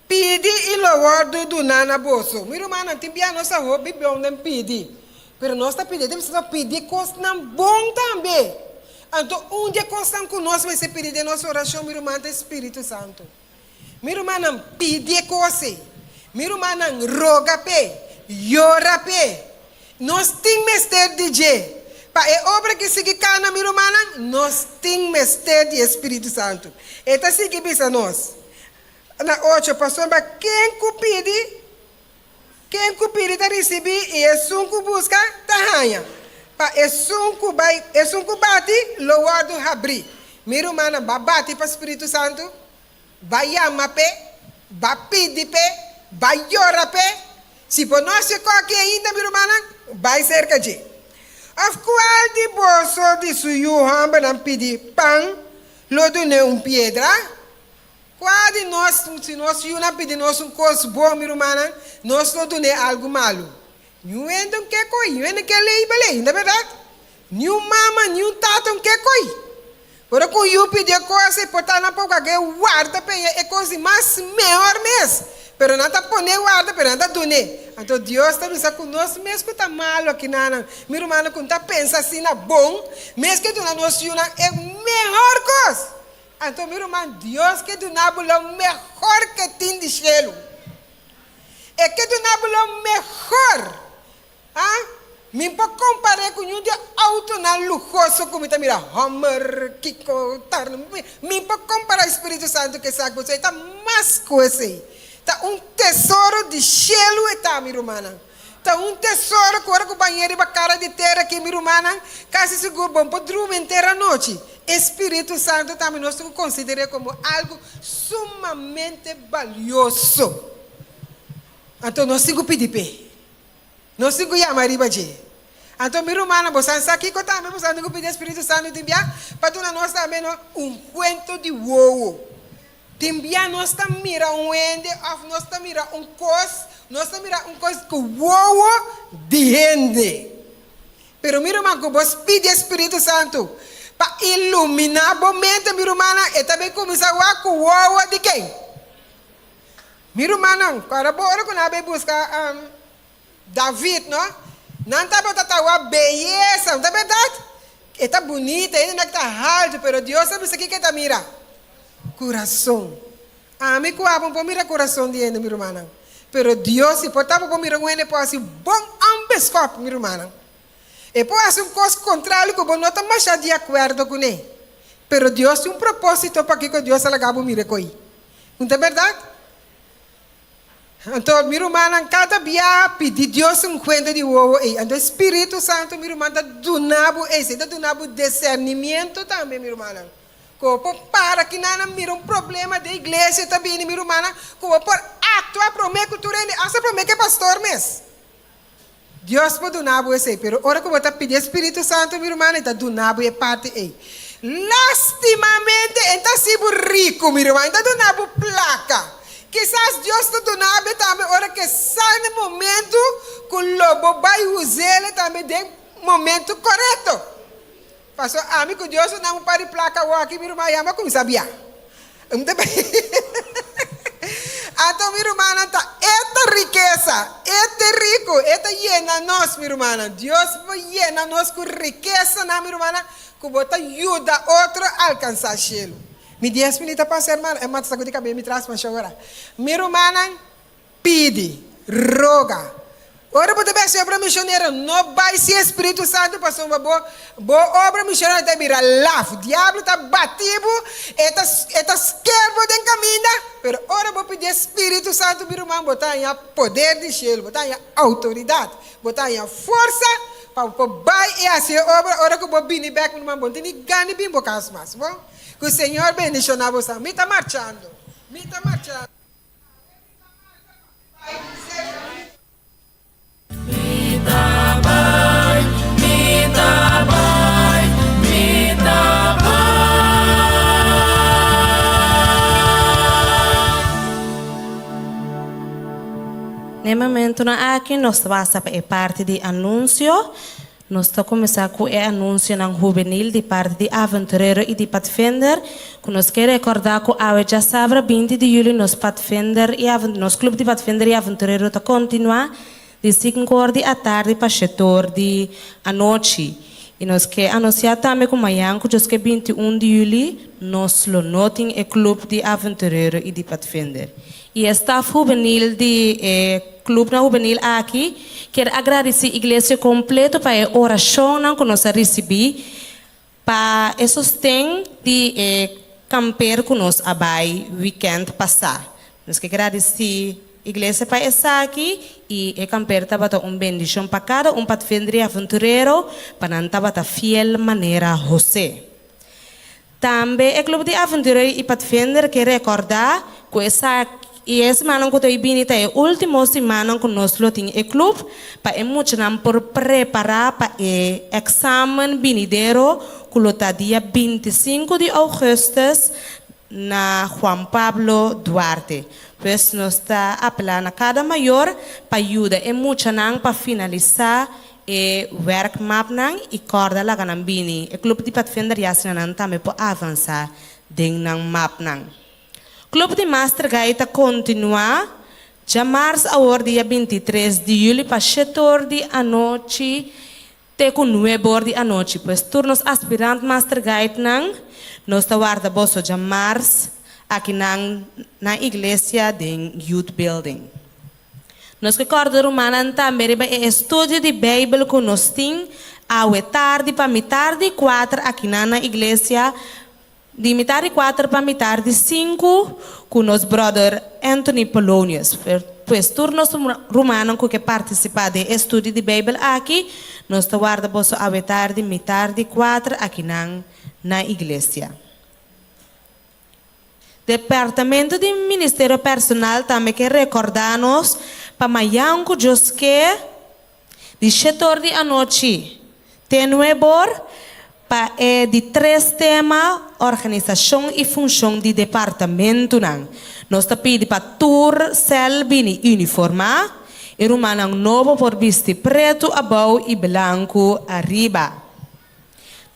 Pidi i lo wòrdu duná na boso. Mi rumannan, tin bia nos ta hopi bon den pidi, pero nos ta pidi, ta bisa nos pidi kosnan bon tambe. Anto un di e kosnan ku nos mester pidi den nos orashon, mi ruman, ta e Spiritu Santu. Mi rumannan, pidi e kos ei. Mi rumannan, roga p'e, yora p'e. Nos tin mester di dje. Pa e obra ki sigui kana, mi rumannan, nos tin mester di e Spiritu Santu. E ta sigui bisa nos, na ocho, Pasobra ken ku pidi, Ken ku pidi ta risibí i esun ku buska ta haña. Pa esun ku bai, esun ku bati lo wòrdu habrí. Mi rumannan, ba bati pa Spiritu Santu, ba yama p'e, ba pidi p'e, ba yora p'e. Si bo no hasi koki ainda, mi rumannan, bai serka dje. Òf kual di boso di su yu hòmbernan pidi pan, lo dun'é un piedra? Kua di nos, si nos yunan pidi nos un kos bon, mi rumannan, nos lo dun'é algu malu? Niun hende un ke koi, niun hende ke lei balei, no ta bèrdat? Niun mama, niun tata un ke koi. Ora ku un yu pidi e kos ei por ta nan por wak e warda pa e kos di mas mehor mes. Pero nan ta pone warda pero nan ta dun'é. Anto Dios ta bisa ku nos mes ku ta malu akinanan, mi rumannan ku no ta pensa asina bon, mes ke duna nos yunan e mehor kos. Anto mi ruman, Dios ke duna bo lo mehor ke tin di shelu. E ke duna bo lo mehor. A Mi por kompar'é ku niun di e outonan luhoso ku mi ta mira, Hummer, kiko, tar. Mi por kompará e spiritu santu ku esaki, pasobra e ta mas ku esei. Ta un tesoro di shelu e ta, mi rumannan. Ta un tesoro ku ora ku bañ'é riba kara di tera aki, mi rumannan, kasi sigur bo no por drumi henter anochi. E spiritu santu tambe nos tin ku konsider'é komo algu sumamente balioso. Anto nos tin ku pidi p'e. Nos tin ku yama riba dje. Anto mi rumannan, bosan sa kiko tambe bosan tin ku pidi e Spiritu Santu tin bia pa duna nos tambe no un kuento di wowo. Tin bia nos ta mira un hende òf nos ta mira un kos, nos ta mira un kos ku wowo di hende. Pero mi ruman, ku bos pidi e Spiritu Santu pa iluminá bo mente, mi rumannan, e ta bin kuminsá wak ku wowo di ken? Mi rumannan, kòrda bo ora ku nan a bai buska David, no? Nan tabata ta wak beyesa, no ta bèrdat? E ta bunita, e nek ta haltu, pero Dios a bisa kiko e ta mira? Kurason. Ami ku abo no por mira kurason di hende, mi rumannan. Pero Dios si por ta bo por mira un hende por hasi bon ònbeskòp, mi rumannan. E por hasi un kos kontrario ku bo no ta masha di akuerdo kuné. Pero Dios tin un propósito pakiko Dios a laga bo mira e koi. No ta bèrdat? Anto, mi rumannan, kada biaha pidi Dios un kuenta di wowo ei. Anto e Spiritu Santu, mi ruman, ta duna bo esei, ta duna bo disernimiento tambe, mi rumannan. Ku bo por para kinan a mira un problema den iglesia ta bini, mi rumannan, ku bo por aktua promé ku tur hende, asta promé ku e pastor mes. Dios por duna bo esei, pero ora ku bo ta pidi e Spiritu Santu, mi ruman, e ta duna bo e parti ei. Lastimamente, e ta hasi bo riku, mi ruman, e ta duna bo plaka. Kisas Dios ta duna bo tambe ora ku e sa na e momentu ku lo bo bai us'el tambe den momentu korekto. Pasobra ami ku Dios duna mi un par di plaka awor aki, mi ruman, ya mi a kuminsá bia. Mi ta Anto mi rumannan ta e ta rikesa, e ta riku, e ta yena nos, mi rumannan. Dios por yena nos ku rikesanan, mi rumannan, ku bo ta yuda otro alkansá shelu. Mi dies minüt a pasa, hermano. E mata sakudi kabei mi tras masha ora. Mi rumannan. Pidi, roga. Ora bo ta bai hasi obra misionero, no bai sin e Spiritu Santu pasobra bo bo obra misionero ta bira laf. Diablo ta bati bo, e ta e ta sker bo den kaminda, pero ora bo pidi e Spiritu Santu mi ruman bo ta haña poder di shelu, bo ta haña outoridat, bo ta haña forsa pa bo por bai i hasi e obra. Ora ku bo bini bèk mi ruman bo no tin ni gana di bini bo kas mas. Bon, ku Señor bendishoná boso. Mi ta marchando, mi ta marchando. Na e momentunan aki nos ta pasa pa e parti di anunsio. Nos ta kuminsá ku e anunsionan hubenil di parti di Aventurero i di Padvinder, ku nos ke rekordá ku awe djasabra binti di yüli nos Padvinder i nos klup di Padvinder i Aventurero ta kontinuá di sinku or di atardi pa shetor di anochi. I nos ke anunsiá tambe ku mañan ku djoske 21 di yüli nos lo no tin e klup di Aventurero i di Padvinder. I e staf hubenil di e klupnan hubenil aki kier a gradisí iglesia kompleto pa e orashonnan ku nos a risibí pa e sosten di e kamper ku nos a bai wikènt pasá. Nos ke gradisí iglesia pa esaki i e kamper tabata un bendishon pa kada un patfender i aventurero pa nan tabata fiel manera José. Tambe e Club di Aventurero i Padvinder ke rekordá ku esaki i e simannan ku ta bini ta e último simannan ku nos lo tin e club pa e muchanan por prepará pa e èksamen binidero ku lo ta dia 25 di ougùstùs na Juan Pablo Duarte. Pues nos ta apelá na kada mayor pa yuda e muchanan pa finalisá. E werkmapnan i kòrda laga nan bini. E klup di Padvinder ya asina nan tambe por avansá den nan mapnan. Klup di Master Guide ta kontinuá djamars awor dia 23 di yüli pa shetor di anochi te ku nuebor di anochi. Pues tur nos aspirant Master Guidenan nos ta warda boso djamars akinan na iglesia den Youth Building. Nos ke kòrda rumannan tambe riba e estudio di Beibel ku nos tin awe tardi pa mitar di kuater akinan na iglesia, di mitar di kuater pa mitar di sinku ku nos bròder Anthony Polonius. Pues tur nos rumannan ku ke partisipá den e estudio di Beibel aki, nos ta warda boso awe tardi mitar di kuater akinan na iglesia. Departamento di Ministerio Personal tambe ke rekordá nos pa mayan ku Dios ke, di shetor di anochi te nuebor, pa e di tres tema Organisashon i Funshon di Departamentunan. Nos ta pidi pa tur sèl bini uniformá, e rumannan nobo por bisti pretu abou i blanku ariba.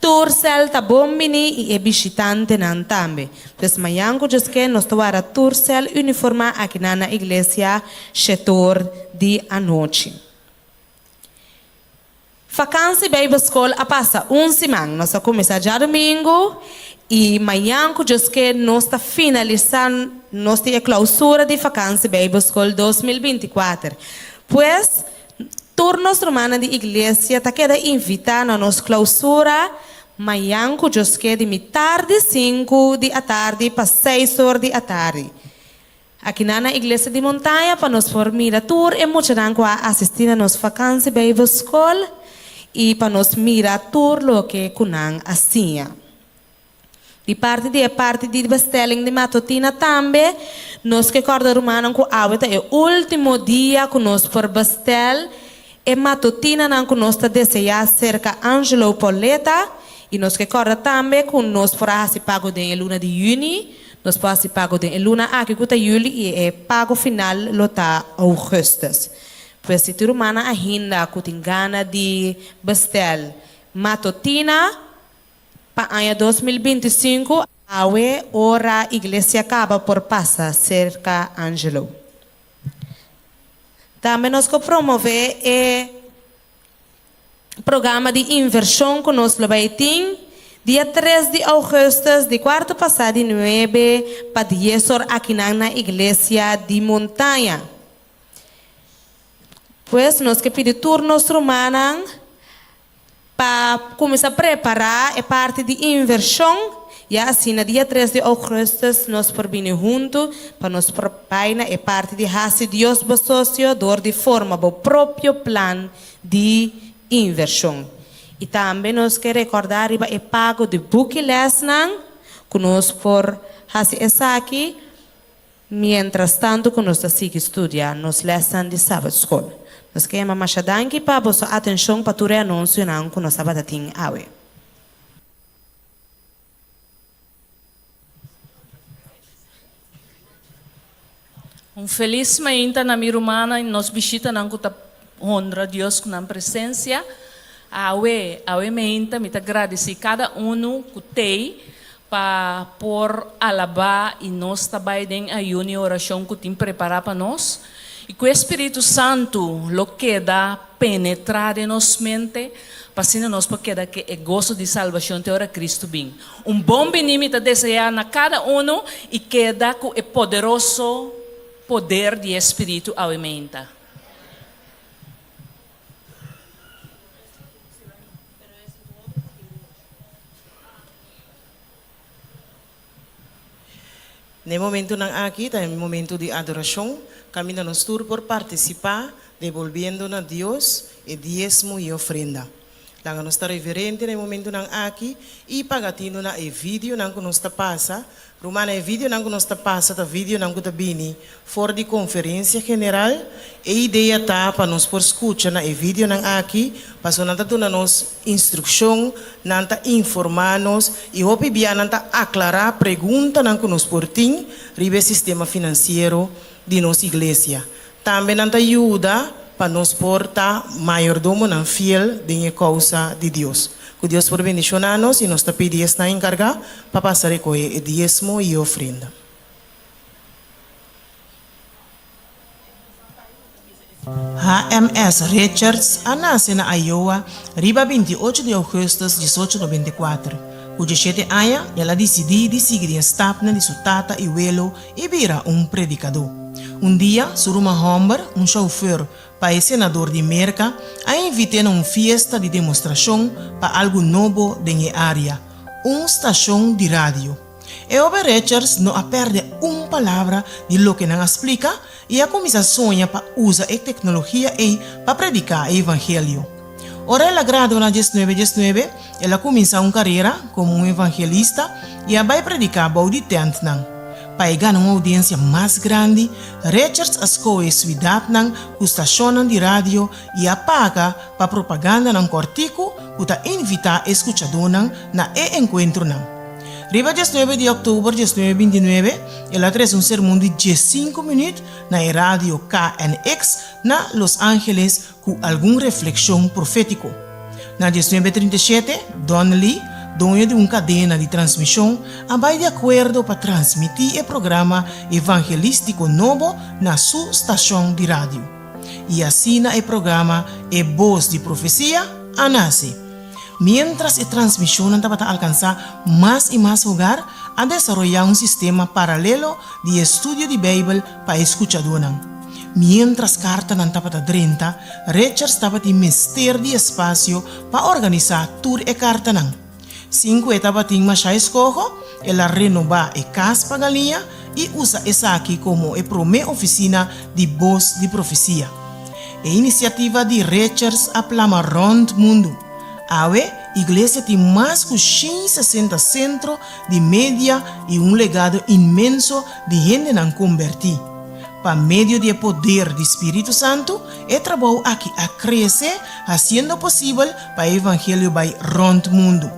Tur sèl ta bon bini i e bishitantenan tambe. Pues mañan ku Dios ke nos ta wara tur sèl uniformá akinan na iglesia shetor di anochi. Fakansi Bijbelskol a pasa un siman. Nos a kuminsá djadumingu i mañan ku Dios ke nos ta finalisá nos tin e klausura di Fakansi Bijbelskol 2024. Pues Tur nos rumannan di iglesia ta keda invitá na nos klausura mañan ku Dios ke di mitar di sinku di atardi pa seis or di atardi. Akinan na Iglesia di Montaña pa nos por mira tur e muchanan ku a asistí na nos Vakansi Bijbelskol i pa nos mira tur loke ku nan a siña. Di parti di e parti di bestelling di matutina tambe, nos ke kòrda rumannan ku awe ta e último dia ku nos por bestel e matutinanan ku nos ta deseá serka Angelo Pauletta i nos ke kòrda tambe ku nos por a hasi pago den e luna di yüni, nos por hasi pago den e luna aki ku ta yüli i e pago final lo ta ougùstùs. Pues si tin rumannan ahinda ku tin gana di bestel matutina, Pa aña 2025 awe ora iglesia kaba por pasa serka Angelo. Tambe nos ko promove e programa di invershon ku nos lo bai tin dia tres di augustus di kuarto pasá di nuebe pa dies or akinan na iglesia di Montaña. Pues nos ke pidi tur nos rumannan. Pa kuminsá prepará e parti di invershon, ya asina dia tres di ougùstùs nos por bini huntu pa nos por bai na e parti di hasi Dios bo sosio dor di forma bo propio plan di invershon. I tambe nos ke rekordá riba e pago di buki lèsnan ku nos por hasi esaki. Mientras tanto ku nos ta sigui studia nos lèsnan di Sabbatskol, nos ke yama masha danki pa boso atenshon pa tur e anunsionan ku nos tabata tin awe. Un felis mainta na mi rumannan i nos bishitanan ku ta honra Dios ku nan presensia. Awe, awe mainta mi ta gradisí kada unu ku t'ei Pa por alabá i nos ta bai den ayuno i orashon ku tin prepará pa nos, i ku e Spiritu Santu lo keda penetrá den nos mente, pa asina nos por keda ke e goso di salbashon te ora Kristu bin. Un bon biní mi ta deseá na kada unu i keda ku e poderoso poder di e Spiritu awe meinta. Na e momentunan aki ta e momentu di adorashon kaminda nos tur por partisipá debolbiendo na Dios e diesmo i ofrenda. Laga nos ta reverente na e momentunan aki i paga tinu na e videonan ku nos ta pasa Rumannan, e videonan ku nos ta pasa ta videonan ku ta bini for di konferensia general. E idea ta pa nos por skucha na e videonan aki, pasobra nan ta duna nos instrukshon, nan ta informá nos i hopi bia nan ta aklará preguntanan ku nos por tin riba e sistema finansiero di nos iglesia. Tambe nan ta yuda. pa nos por ta mayordomonan fiel den e kousa di Dios. Ku Dios por bendishoná nos i nos ta pidi esnan enkargá pa pasa rekohé e diesmo i e ofrenda. HMS. Richards a nase na Iowa riba 28 di ougùstùs 1894. Ku dieshete aña el a disidí di sigui den stapnan di su tata i welo i bira un predikadó. Un dia su ruman hòmber, un shoufer pa e senador di Merka, a invit'é na un fiesta di demostrashon pa algu nobo den e área, un stashon di radio. E hoben Richards no a pèrdè un palabra di loke nan a splika i a kuminsá soña pa usa e teknologia ei pa prediká e evangelio. Ora el a gradua na diesnuebe diesnuebe, el a kuminsá un karera komo un evangelista i a bai prediká bou di tèntnan. Pa e gana un oudiensia mas grandi, Richards a skohe suidatnan ku stashonnan di radio i a paga pa propagandanan kòrtiku ku ta invitá e skuchadónan na e enkuentronan. Riba diesnuebe di òktober diesnuebe bintinuebe, el a trese un sermon di diesinku minüt na e radio KNX na Los Angeles ku algun reflekshon profétiko. Na diesnuebe 37, Donnelly, doño di un kadena di transmishon, a bai di akuerdo pa transmití e programa evangelístiko nobo na su stashon di radio. I asina e programa E Bos di Profesia a nase. Miéntras e transmishonnan tabata alkansá mas i mas hogar, a desaroyá un sistema paralelo di estudio di Beibel pa e skuchadónan. Miéntras kartanan tabata drenta, Richards tabatin mester di espasio pa organisá tur e kartanan. Sin ku e tabatin mashá eskoho, el a renobá e kas pa galiña i usa esaki komo e promé ofisina di Bos di Profesia. E inisiativa di Richards a plama rònt mundu. Awe, iglesia tin mas ku 160 sentro di media i un legado inmenso di hendenan kombertí. Pa medio di e poder di Spiritu Santu, e trabou aki a krese, hasiendo posibel pa e evangelio bai rònt mundu.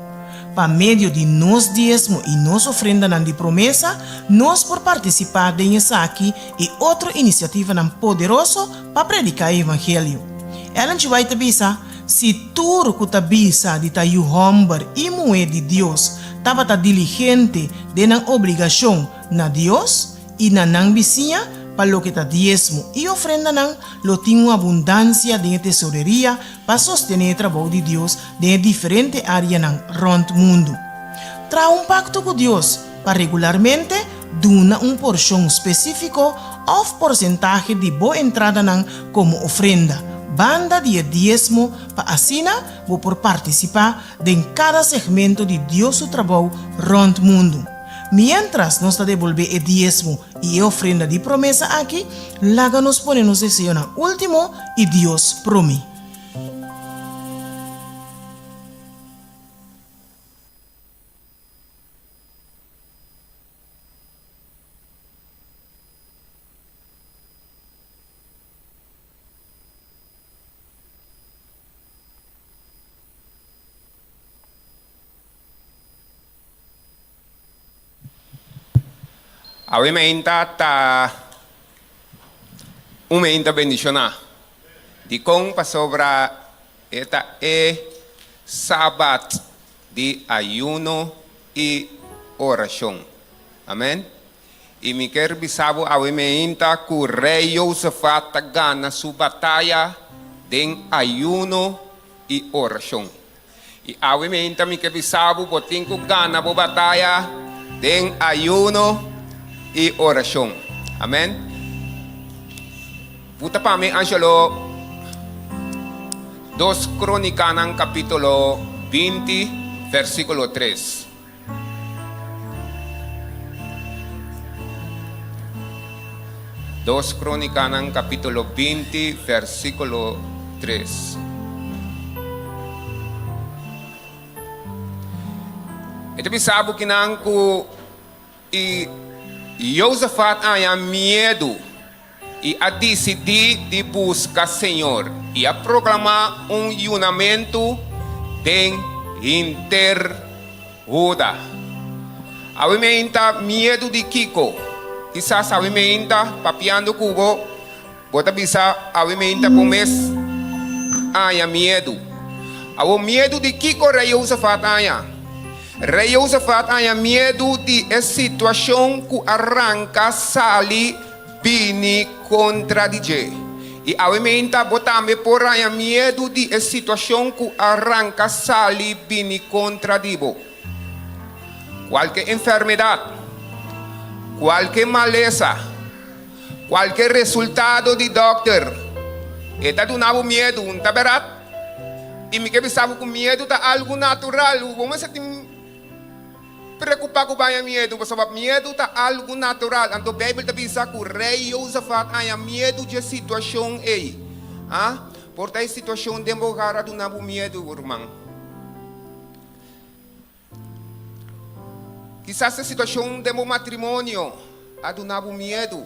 Pa medio di nos diesmo i nos ofrendanan di promesa, nos por partisipá den esaki i otro inisiativanan poderoso pa prediká e evangelio. Ellen G. White ta bisa, Si tur ku ta bisa di ta yu hòmber i muhé di Dios tabata diligente den nan obligashon na Dios i na nan bisiña pa loke ta diesmo i ofrendanan, lo tin un abundansia den e tesoreria pa sostené e trabou di Dios den e diferente áreanan rònt mundu. Traha un pakto ku Dios pa regularmente duna un porshon spesífiko òf porsentahe di bo entradanan komo ofrenda, banda di e diesmo pa asina bo por partisipá den kada segmento di Dios su trabou rònt mundu. Miéntras nos ta debolbé e diesmo i e ofrenda di promesa aki, laga nos pone nos deseonan último i Dios promé. Awe meinta ta un meinta bendishoná. Dikon? Pasobra e ta e Sabat di ayuno i orashon. Amen. I mi ker bisa bo awe meinta ku Rei Josafat ta gana su bataya den ayuno i orashon. I awe meinta mi ke bisa bo, bo tin ku gana bo bataya den ayuno i orashon. Amen. Buta pa mi, Angelo, Dos Kronikanan kapítulo 20, versíkulo 3. Dos Kronikanan kapítulo 20, versíkulo 3. E ta bisa bo kinan ku i Josafat a haña miedu i a disidí di buska Señor i a proklamá un yunamentu den hinter Huda. Awe meinta miedu di kiko? Kisas awe meinta papiando ku bo. Bo ta bisa awe meinta bo mes haña miedu. Awor miedu di kiko Rei Josafat haña? Rei Josafat haña miedu di e situashon ku a ranka sali bini kontra di dje. I awe meinta bo tambe por haña miedu di e situashon ku a ranka sali bini kontra di bo. Kualke enfermedat, kualke malesa, kualke resultado di dòkter, e ta duna bo miedu, no ta bèrdat? I mi ke bisa bo ku miedu ta algu natural. Bo mester tin preokupá ku baña miedu, pasobra miedu ta algu natural. Anto Beibel ta bisa ku Rei Josafat haña miedu dje situashon ei. A Por ta e situashon den bo hogar a duna bo miedu, ruman. Kisas e situashon den bo matrimonio a duna bo miedu.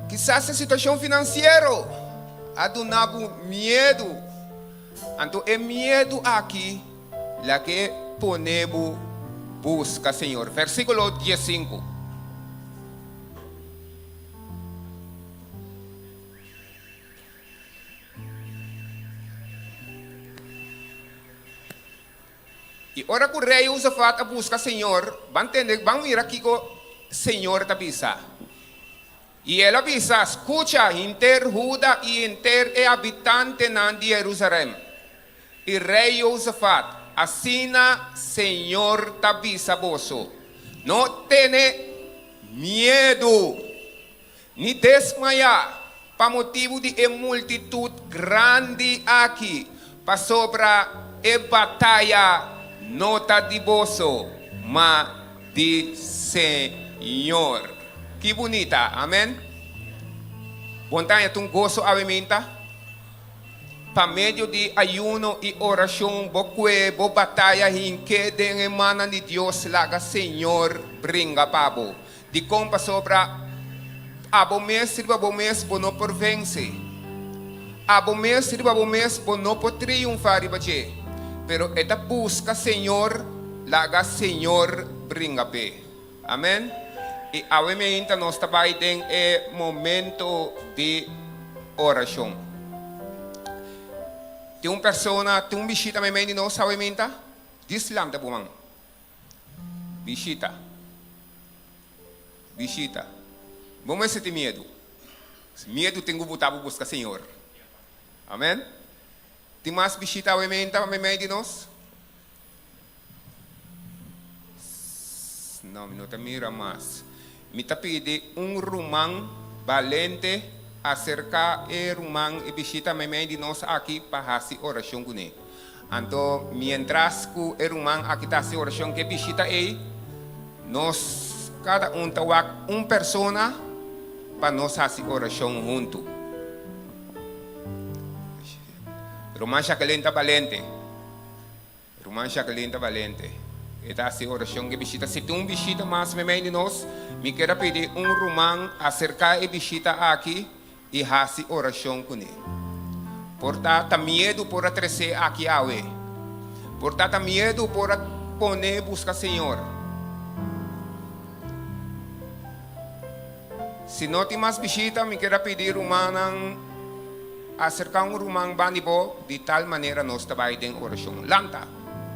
Kisas e situashon finansiero a duna bo miedu. Anto e miedu aki lag'é pone bo buska Señor. Versíkulo diesinku. I ora ku rei Josafat a buska señor, ban tende, ban mira kiko señor ta bisa. I el a bisa, Skucha, henter Huda i henter e habitantenan di Herusalèm, i rei Josafat, asina señor ta bisa boso, No tene miedu! Ni desmayá pa motibu di e multitut grandi aki, pasobra e bataya no ta di boso, ma di Señor. Ki bunita! Amen. Bon ta haña ta un goso awe minta? Pa medio di ayuno i orashon bo kue bo bataya hink'é den e mannan di Dios laga Señor bringa pa bo. Dikon? Pasobra abo mes riba bo mes bo no por vense. Abo mes riba bo mes bo no por triunfá riba dje. Pero e ta buska Señor, laga Señor bringa p'e. Amen. I awe meinta nos ta bai den e momento di orashon. Tin un persona, tin un bishita meimei di nos awe meinta? Djis lanta bo man. Bishita. Bishita. Bo mester tin miedu. Miedu tin ku buta bo buska Señor. Amen. Tin mas bishita awe meinta meimei di nos? No, mi no ta mira mas. Mi ta pidi un ruman balente aserká e ruman e bishita meimei di nos aki pa hasi orashon kuné. Anto miéntras ku e ruman aki ta hasi orashon ku e bishita ei, nos kada un ta wak un persona pa nos hasi orashon huntu. Ruman Jacqueline ta balente. Ruman Jacqueline ta balente. E ta hasi orashon ku e bishita. Si tin un bishita mas meimei di nos, mi kier a pidi un ruman aserká e bishita aki i hasi orashon kuné. Por ta ta miedu por a tres'é aki awe. Por ta ta miedu por a pon'é buska Señor. Si no tin mas bishita, mi kier a pidi rumannan aserká un ruman bandi bo, di tal manera nos ta bai den orashon. Lanta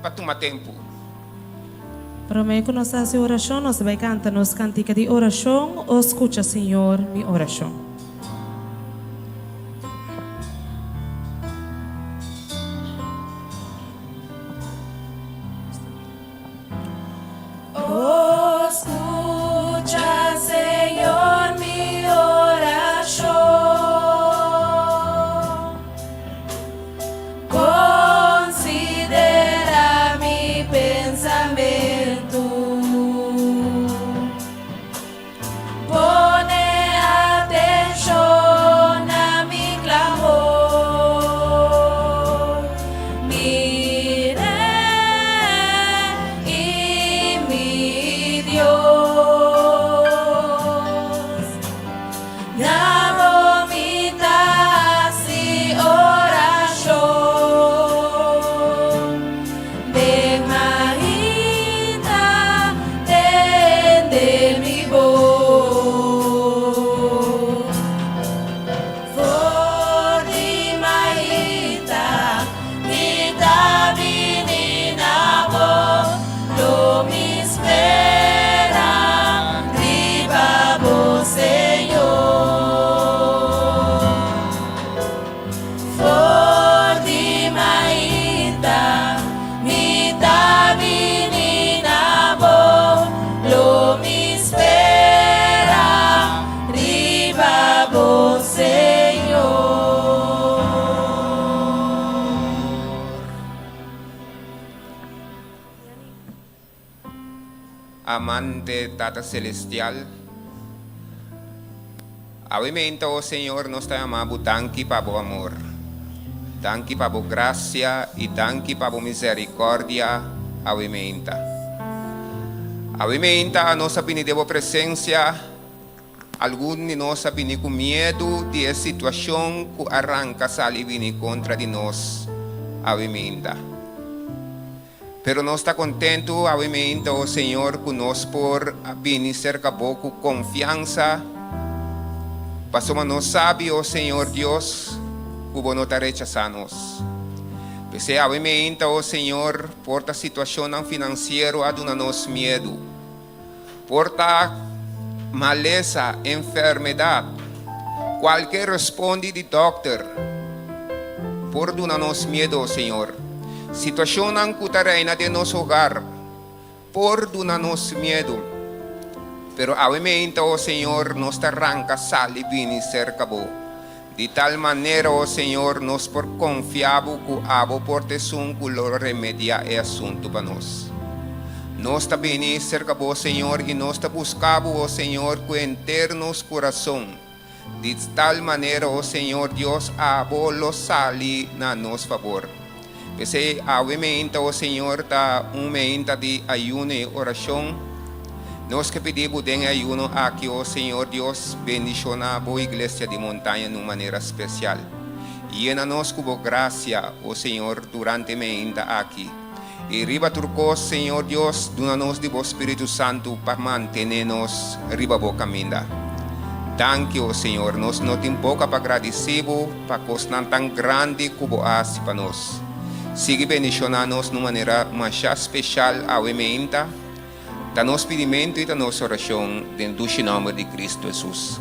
pa tuma tempu. Promé ku nos hasi orashon, nos ta bai kanta nos kantika di orashon o Skucha Señor mi orashon. O skucha Señor mi orashon. Considera mi pensamentu. Pone atencion. Amante Tata Celestial, awe meinta, o Señor, nos ta yama Bo danki pa Bo amor, danki pa Bo gracia y danki pa Bo misericordia awe meinta. Awe meinta nos a bini den Bo presencia, algun di nos a bini cu miedu di e situacion cu a ranca sali bini contra di nos awe meinta. Pero nos ta kontentu awe meinta, o Señor, ku nos por a bini serka Bo ku konfiansa, pasobra nos sabi, o Señor Dios, ku Bo no ta rechasá nos. P'esei awe meinta, o Señor, por ta situashonnan finansiero a duna nos miedu, por ta malesa, enfermedat, kualke respondi di dòkter por duna nos miedu, o Señor. Situashonnan ku ta reina den nos hogar por duna nos miedu. Pero awe meinta, o Señor, nos ta ranka sali bini serka Bo. Di tal manera, o Señor, nos por konfia Bo ku Abo por ta esun ku lo remediá e asuntu pa nos. Nos ta bini serka Bo, Señor, i nos ta buska Bo, o Señor, ku henter nos kurason. Di tal manera, o Señor Dios, Abo lo sali na nos fabor. P'esei, awe meinta, o Señor, ta un meinta di ayuno i orashon. Nos ke pidi Bo den e ayuno aki, o Señor Dios, bendishoná Bo iglesia di Montaña nun manera spesial. Yena nos ku Bo grasia, o Señor, durante e meinta aki. I riba tur kos, Señor Dios, duna nos di Bo Spiritu Santu pa mantené nos riba Bo kaminda. Danki, o Señor, nos no tin boka pa gradisí Bo pa kosnan tan grandi ku Bo a hasi pa nos. Sigui bendishoná nos nun manera masha speshal awe meinta. Ta nos pidimentu i ta nos orashon den dushi nòmber di Kristu Hesus.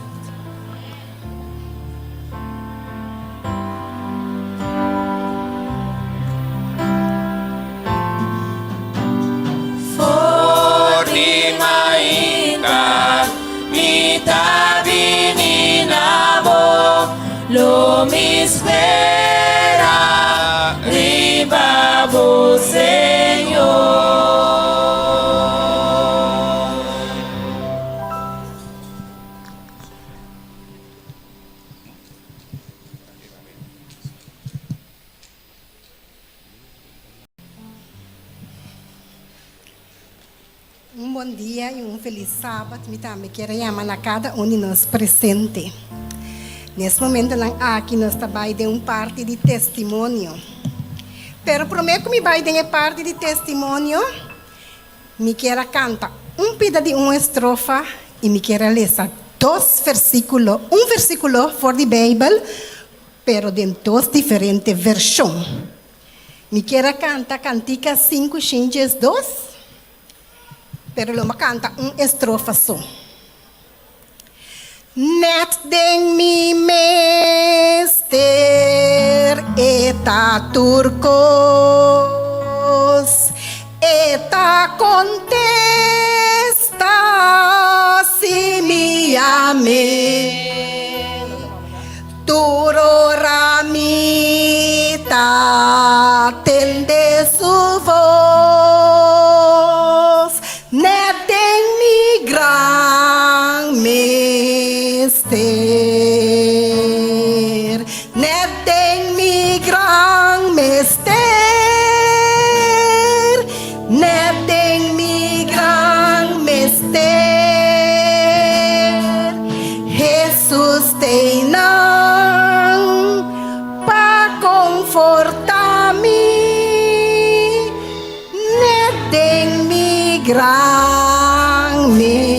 For di mainta mi ta bini na bo, lo mi spera riba bo, Señor. Un bon dia y un feliz Sabat mi tambe kier a yama na cada un di nos presente. Nes momentonan aki nos ta bay den un parti di testimonio. Pero prome cu mi bay den e parti di testimonio, mi kier a canta un pida di un estrofa y mi kier a lesa dos versiculo, un versiculo for di Bijbel, pero den dos diferente version. Mi kier a canta Cantica sinku shinches dos, pero lo mi a canta un estrofa so. Net den mi mester e ta tur kos, e ta kontesta si mi yam'é. Tur ora mi ta tende su vos, net den mi gran mester, net den mi gran mester, net den mi gran mester. Hesus t'einan pa konfortá mi net den mi gran mester.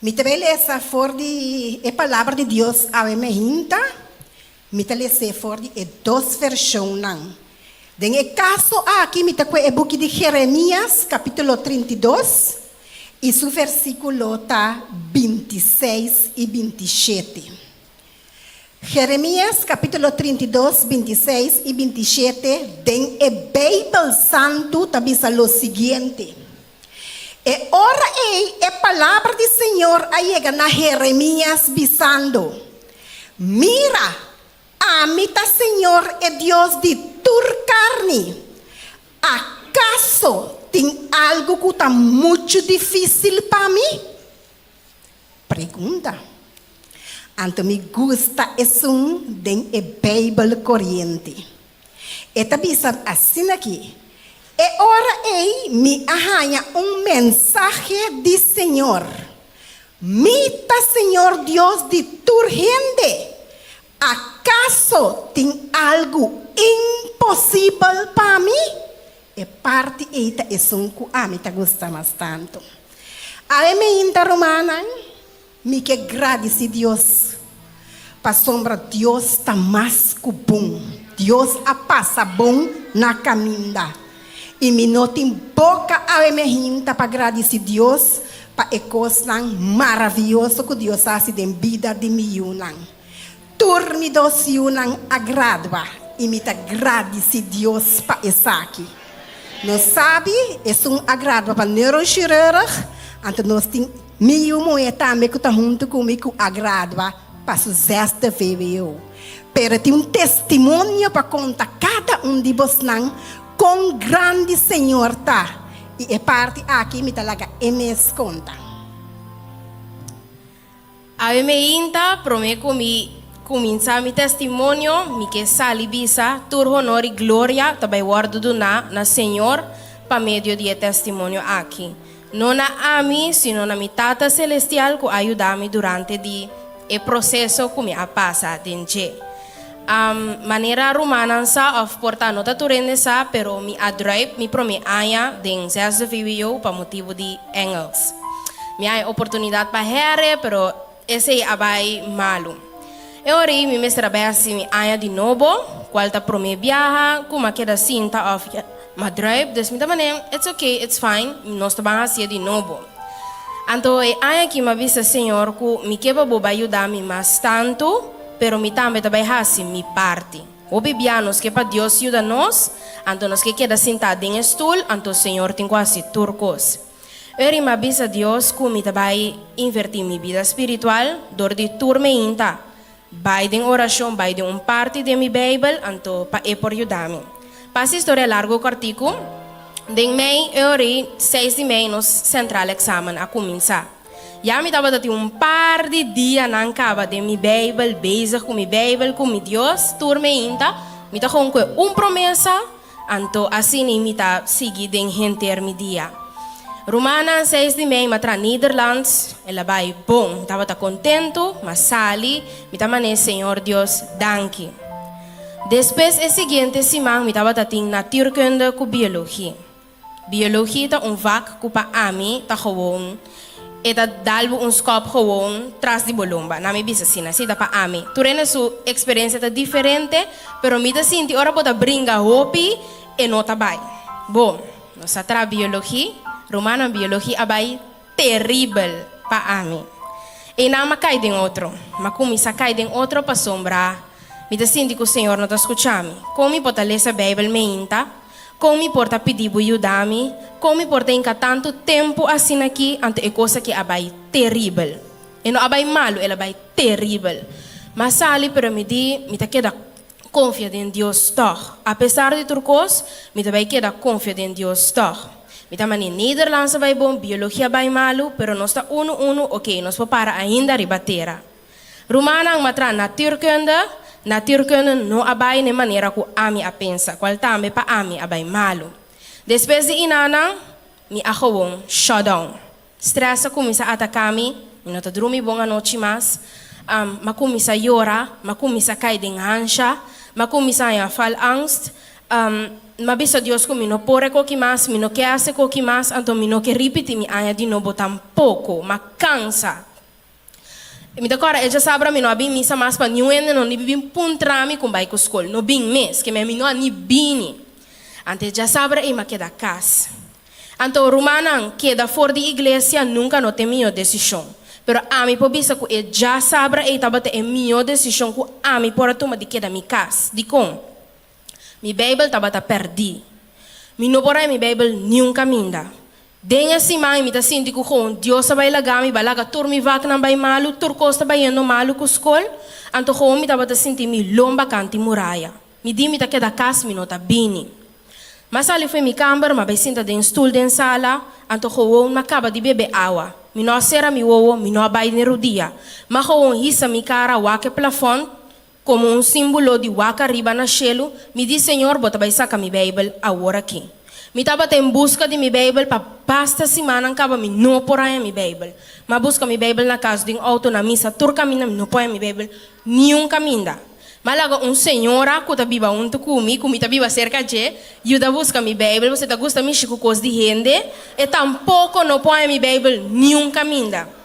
Mi ta bay lesa for di e Palabra di Dios awe mehinta. Mi ta les'é for di e dos vershonnan. Den e kaso aki mi ta kue e buki di Jeremias, kapítulo 32, i su versíkulo ta 26 i 27. Jeremias, kapítulo 32, 26 i 27 den e Beibel Santu ta bisa lo siguiente. E ora ei e palabra di señor a yega na Jeremias, bisando, Mira, ami ta señor e Dios di tur karni. Akaso tin algu ku ta muchu difísil pa mi? Pregunta. Anto mi gusta esun den e Beibel Koriente. E ta bisa asina aki, E ora ei mi a haña un mensahe di Señor, Mi ta Señor Dios di tur hende. Akaso tin algu imposibel pa mi? E parti ei ta esun ku ami ta gusta mas tantu. Awe meinta, rumannan, mi ke gradisí Dios, pasobra Dios ta mas ku bon. Dios a pasa bon na kaminda. I mi no tin boka awe meinta pa gradisí Dios pa e kosnan maravioso ku Dios a hasi den bida di mi yunan. Tur mi dos yunan a gradua i mi ta gradisi Dios pa esaki. Nos sabi esun a gradua pa neurochirurg, anto nos tin mi yu muhé tambe ku ta huntu ku mi ku a gradua pa su zesde vwo. Pero tin un testimonio pa konta kada un di bosnan kon grandi Señor ta i e parti aki mi ta laga e mes konta. Awe meinta, promé ku mi kuminsá mi testimonio, mi ke sali bisa, tur honor i gloria ta bai wòrdu duná na Señor pa medio di e testimonio aki. No na ami, sino na mi Tata Selestial ku a yuda mi durante di e proseso ku mi a pasa den dje. Manera rumannan sa òf por ta no ta tur hende sa, pero mi a druip mi promé aña den zesde vwo pa motibu di Engels. Mi a haña oportunidat pa hèrè, pero esei a bai malu. E ora ei mi mester a bai hasi mi aña di nobo, kual ta promé biaha ku mi a keda sinta òf m'a druip, dus mi ta manera, it's okay, it's fine, nos ta ban hasié di nobo. Anto e aña aki mi a bisa Señor ku mi ke pa bo bai yuda mi mas tantu, Pero mi tambe ta bai hasi mi parti. Hopi bia nos ke pa Dios yuda nos, anto nos ke keda sintá den e stul, anto Señor tin ku hasi tur kos. Eri mi a bisa Dios ku mi ta bai invertí mi bida spiritual dor di tur meinta, bai den orashon, bai den un parti den mi Beibel, anto pa E por yuda mi. Pa hasi historia largu kòrtiku, den mei, eri seis di mei nos central examen a kuminsá. Ya mi tabata tin un par di dianan kaba den mi Beibel, bezig ku mi Beibel, ku mi Dios, tur meinta, mi ta gewoon ku e un promesa, anto asina mi ta sigui den henter mi dia. Rumannan seis di mei m'a tra Nederlands, el a bai bon, mi tabata kontentu, m'a sali, mi ta man'é Señor Dios danki. Despues e siguiente siman mi tabata tin natuurkunde ku biologie. Biologie ta un vak ku pa ami ta gewoon e ta dal bo un skòp gewoon tras di bo lomba. Na mi bisa asina, si ta pa ami. Tur hende su eksperensia ta diferente, pero mi ta sinti ora bo ta bringa hopi e no ta bai. Bo, nos a traha biologie, rumannan biologie a bai teribel pa ami. Einan m'a kai den otro, m'a kuminsá kai den otro pasobra mi ta sinti ku Señor no ta skucha mi. Kon mi por ta lesa Beibel meinta? Kon mi por ta pidi bo yuda mi? Kon mi por ta hinka tantu tempu asina aki? Anto e kos aki a bai teribel. E no a bai malu, el a bai teribel. M'a sali, pero mi di, mi ta keda konfia den Dios tòg. Apesar di tur kos, mi ta bai keda konfia den Dios tòg. Mi ta mane Nederlands a bai bon, biologia a bai malu, pero nos ta unu unu, oké, nos por para ainda riba tera. Rumannan m'a traha natuurkunde, natuurkunde no a bai n'e manera ku ami a pensa, kual tambe pa ami a bai malu. Despues di inanan, mi a gewoon shut down. Stress a kuminsá ataká mi, mi no ta drumi bon anochi mas, m'a kuminsá yora, m'a kuminsá kai den hansha, m'a kuminsá haña falangst, m'a bisa Dios ku mi no por e koki mas, mi no ke hasi e koki mas, anto mi no ke ripití mi aña di nobo tampoko, m'a kansa. Mi ta kòrda e djasabra mi no a bin misa mas pa niun hende no ni bin puntra mi kon bai ku skol. No bin mes, ke mi no a ni bini. Anto e djasabra ei mi a keda kas. Anto rumannan, keda for di iglesia nunka no ta e mihó desishon. Pero ami por bisa ku e djasabra ei tabata e mihó desishon ku ami por a tuma di keda mi kas. Dikon? Mi Beibel tabata pèrdí. Mi no por haña mi Beibel niun kaminda. Den e siman mi ta sinti ku gewoon Dios a bai laga mi, bai laga tur mi vaknan bai malu, tur kos ta bayendo malu ku skol, anto gewoon mi tabata sinti mi lomba kanti muraya. Mi di mi ta keda kas, mi no ta bini. M'a sali fo'i mi kamber, m'a bai sinta den stul den sala, anto gewoon m'a kaba di bebe awa. Mi no a sera mi wowo, mi no a bai den rudia. M'a gewoon hisa mi kara wak e plafònt, Komo un símbolo di wak ariba na shelu, mi di, Señor, bo ta bai saka mi Beibel awor aki. Mi tabata en buska di mi Beibel pa basta simannan kaba mi no por haña mi Beibel. M'a buska mi Beibel na kas, den outo, na misa, tur kaminda mi no por haña mi Beibel niun kaminda. M'a laga un señora ku ta biba huntu ku mi, ku mi ta biba serka dje, yuda buska mi Beibel pasobra e ta gusta mishi ku kos di hende. E tampoko no por haña mi Beibel niun kaminda.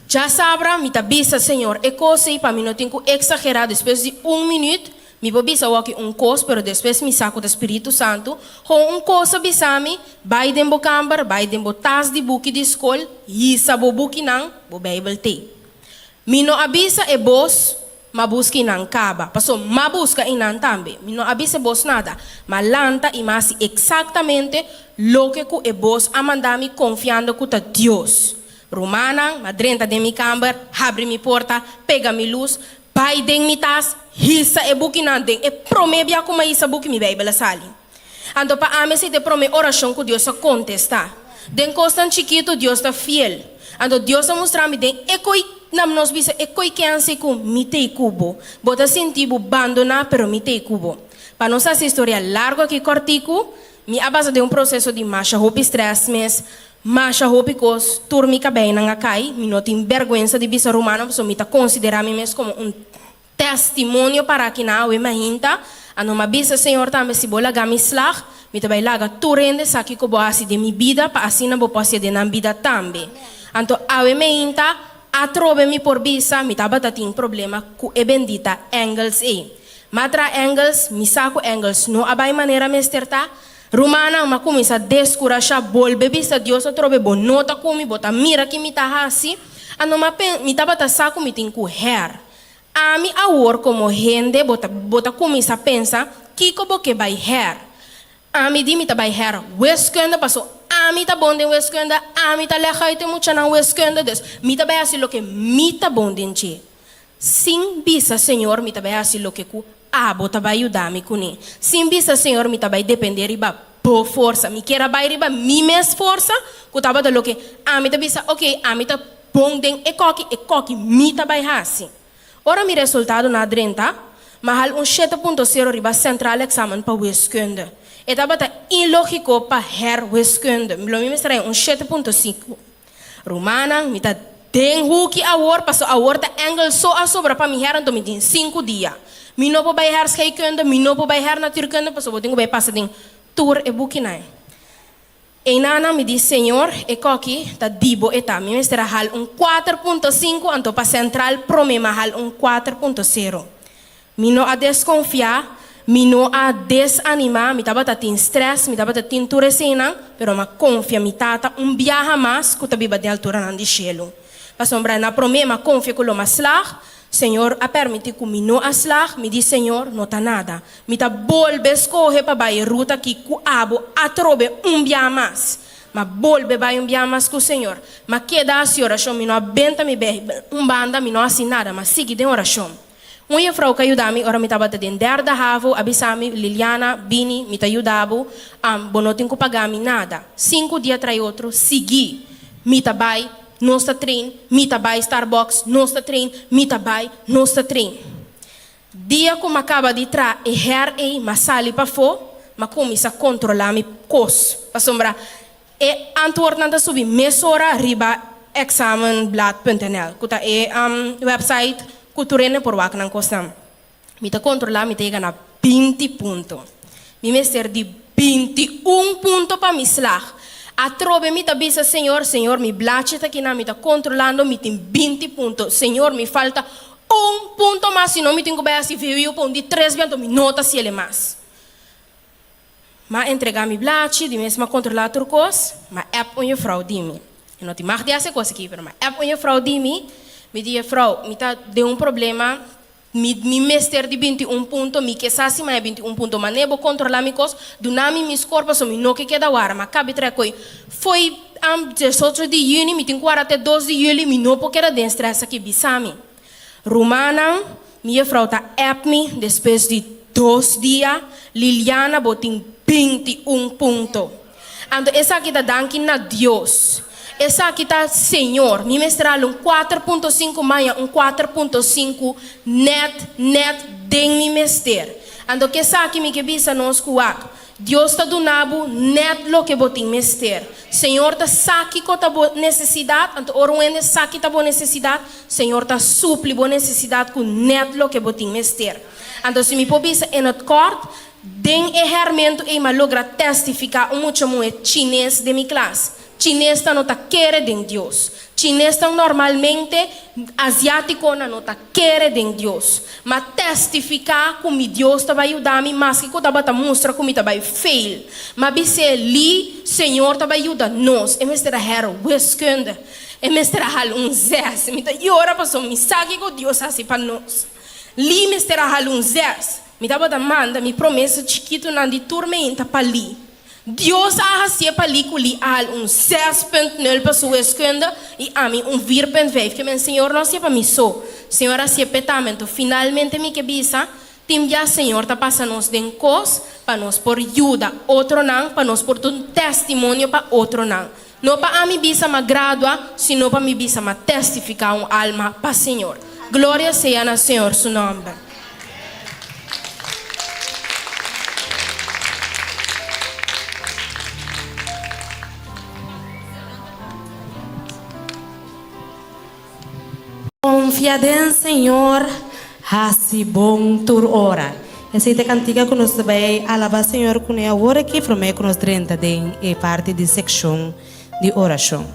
Djasabra mi ta bisa Señor e kos ei pa mi no tin ku eksagerá despues di un minüt mi por bisa wòki un kos pero despues mi sa ku ta Spiritu Santu gewoon un kos a bisa mi bai den bo kamber bai den bo tas di buki di skol hisa bo bukinan bo beibel t'ei mi no a bisa e bos Ma buska i nan kaba, paso ma buska i nan tambe. Mi no a bisa bos nada, ma lanta i ma hasi eksaktamente loke ku e bos a manda mi konfiando ku ta Dios. Rumannan, ma drenta den mi kamber, habri mi porta, pega mi lus, bai den mi tas, hisa e bukinan den e promé bia ku ma hisa buki mi Beibel a sali. Anto pa ami esei ta e promé orashon ku Dios a kontestá. Den kosnan chikitu Dios ta fiel. Anto Dios a mustra mi den e koi nan nos bisa e koi kense ku mi t'ei ku bo. Bo ta sinti bo bandoná pero mi t'ei ku bo. Pa nos hasi historia largu aki kòrtiku, mi a pasa den un proseso di masha hopi strès mes, masha hopi kos, tur mi kabeinan a kai, mi no tin bèrgwensa di bisa rumannan pasobra mi ta konsiderá mi mes komo un Testimonio para kina awe mainta, a no m'a bisa Señor tambe si bo laga mi slag, mi ta bai laga tur hende sa kiko bo hasi den mi bida pa asina bo por hasie den nan bida tambe. Anto awe mainta, atrobe mi por bisa mi tabata tin problema ku e bendita Engels ei. M'a tra Engels, mi sa ku Engels no a bai manera mester ta. Rumannan, m'a kuminsá deskurashá, bolbe bisa Dios atrobe bo no ta ku mi, bo ta mira ki mi ta hasi. A no m'a pen, mi tabata sa ku mi tin ku hèr. Ami awor komo hende bo ta bo ta kuminsá pensa kiko bo ke bai hèr. Ami di mi ta bai hèr wiskunde paso ami ta bon den wiskunde, ami ta lèg uit e muchanan wiskunde dus mi ta bai hasi loke mi ta bon den dje. Sin bisa Señor mi ta bai hasi loke ku abo ta bai yuda mi kuné. Sin bisa Señor mi ta bai dependé riba bo forsa. Mi kier a bai riba mi mes forsa ku tabata loke ami ta bisa oke ami ta Bon den e koki, e koki mi ta bai hasi. Ora mi resultado na drenta, m'a hal un shete punto sero riba centraal examen pa wiskunde. E tabata inlogiko pa her wiskunde. Lo mi mester haña un shete punto sinku. Rumannan, mi ta den huki awor, paso awor ta Engels so a sobra pa mi her, anto mi tin sinku dia. Mi no por bai her scheikunde, mi no por bai her natuurkunde, paso bo tin ku bai pasa den tur e bukinan. Einanan mi di, Señor, e koki ta di bo e ta. Mi mester a hal un kuater punto sinku, anto pa sentral prome m'a hal un kuater punto sero. Mi no a deskonfiá, mi no a desanimá, mi tabata tin strès, mi tabata tin tur eseinan, pero m'a konfia mi Tata un biaha mas ku ta biba den alturanan di shelu. Pasobra na prome m'a konfia ku lo m'a slag, Señor a permití ku mi no a slag, mi di, Señor, no ta nada. Mi ta bolbe skohe pa bai e ruta aki ku abo atrobe un bia mas. M'a bolbe bai un bia mas ku Señor. M'a keda hasi orashon, mi no a benta mi Beibel un banda, mi no a hasi nada, m'a sigui den orashon. Un jefrou ku a yuda mi ora mi tabata den derde havo a bisa mi, Liliana, bini, mi ta yuda bo, bo no tin ku paga mi nada. Sinku dia trai otro, sigui. Mi ta bai, nos ta train, mi ta bai Starbucks, nos ta train, mi ta bai, nos ta train. Dia ku m'a kaba di traha e hèr ei, m'a sali pafó, m'a kuminsá kontrolá mi kos, pasobra e antwoordnan ta subi mesora riba examenblad.nl, ku ta e website ku tur hende por wak nan kosnan. Mi ta kontrolá, mi ta yega na 20 punto. Mi mester di 21 punto pa mi slag. Atrobe mi ta bisa Señor, Señor, mi blachi ta kinan, mi ta kontrolando, mi tin 20 punto. Señor, mi falta un punto mas, si no mi tin ku bai hasi VWO pa un di tres bia, anto mi no ta hasiel e mas. M'a entregá mi blachi, di mes m'a kontrolá tur kos, m'a app un jufrou di mi. E no tin mag di hasi e kos aki, pero m'a app un jufrou di mi, mi di jufrou, mi ta den un problema. Mi mi mester di 21 punto, mi ke sa si mi haña 21 punto. Manera bo kontrolá mi kos, duna mi mi skor pasobra mi no ke keda wara. Mi a kabi traha koe fo'i 18 di yüni, mi tin ku wara te dos di yüli, mi no por keda den strès aki, bisa mi. Rumannan, mi jefrou ta app mi despues di dos dia, Liliana bo tin 21 punto. Anto esaki ta danki na Dios. Esaki ta Señor. Mi mester hala un kuater punto sinku maña un kuater punto sinku nèt nèt den mi mester. Anto kesaki mi ke bisa nos ku wak, Dios ta duna bo nèt loke bo tin mester. Señor ta sa kiko ta bo nesesidat, anto ora un hende sa ki ta bo nesesidat, Señor ta supli bo nesesidat ku nèt loke bo tin mester. Anto si mi por bisa in het kort, Den e hèrmentu ei m'a logra tèstifiká un mucha muhé chines den mi klas. Chinesnan no ta kere den Dios. Chinesnan normalmente, aziátikonan no ta kere den Dios. M'a tèstifiká ku mi Dios ta bai yuda mi maske ku tabata mustra ku mi ta bai fail. M'a bis'é, Li, Señor ta bai yuda nos. E mester a hèr wiskunde. E mester a hal un zes. Mi ta yora pasobra mi sa kiko Dios hasi pa nos. Li mester a hal un zes. Mi tabata manda mi promesa chikitunan di tur meinta pa Li. Dios a hasié pa Li ku Li a hal un zes punt nul pa su wiskunde i ami un vier punt vijf. Ke men Señor no hasié pa mi so, Señor hasié p'e tambe. Anto finalmente mi ke bisa, tin bia Señor ta pasa nos den kos pa nos por yuda otronan, pa nos por dun testimonio pa otronan. No pa ami bisa m'a gradua, sino pa mi bisa m'a testifiká un alma pa Señor. Gloria sea na Señor su nòmber. Konfia den Señor, hasi bon tur ora. Esei ta e kantika ku nos ta bai alabá Señor kuné awor aki promé ku nos drenta den e parti di sekshon di orashon.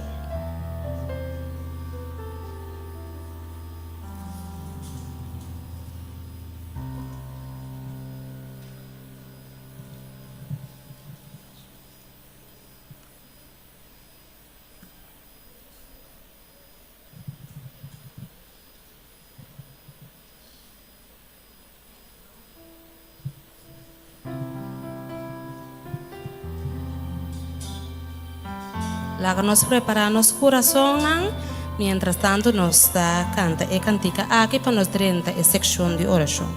Laga nos prepará nos kurasonnan miéntras tantu nos ta kanta e kantika aki pa nos drenta e sekshon di orashon.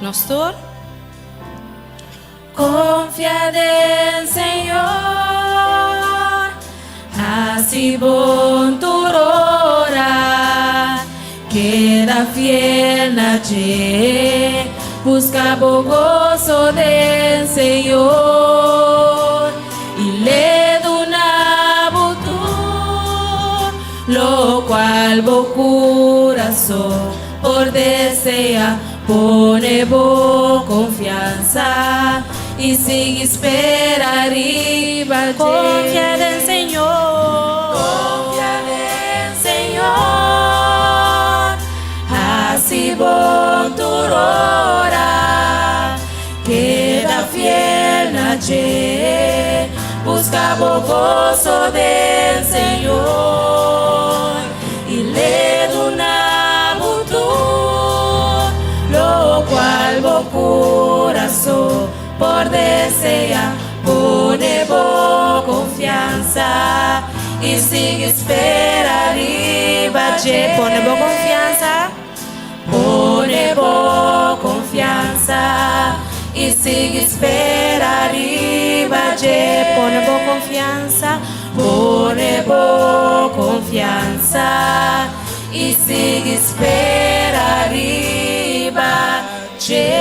Nos tur. Konfia den Señor, hasi bon tur ora, keda fiel na dje, buska bo goso den Señor, i l'e duna bo tur lokual bo kurason por desea. Pone bo konfiansa i sigui spera riba dje. Konfia den Señor. Konfia den Señor. Hasi bon tur ora. Keda fiel na dje. Buska bo goso den Señor. I l'e duna bo tur locual bo curason por desea. Pone bo confiansa i sigui spera riba dje. Pone bo confiansa. Pone bo confiansa i sigui spera riba dje. Pone bo confiansa. Pone bo konfiansa i sigui spera riba dje.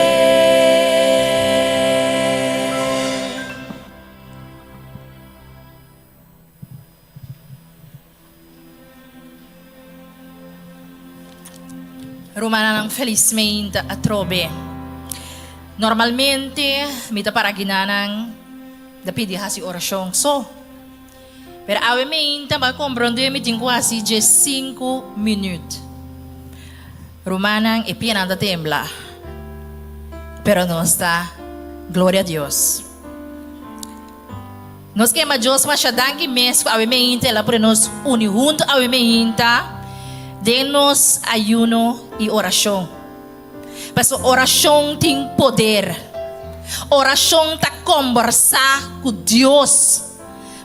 Rumannan felismente atrobe. Normalmente mi ta para ginanan ta pidi hasi orashon so. Pero awe meinta mi a komprondé mi tin ku hasi dje sinku minüt. Rumannan e pianan ta tembla. Pero nos ta gloria Dios. Nos kema Dios masha danki mes ku awe meinta el a pone nos uni huntu awe meinta. Den nos ayuno i orashon. Pasobra orashon tin poder. Orashon ta kombersá ku Dios,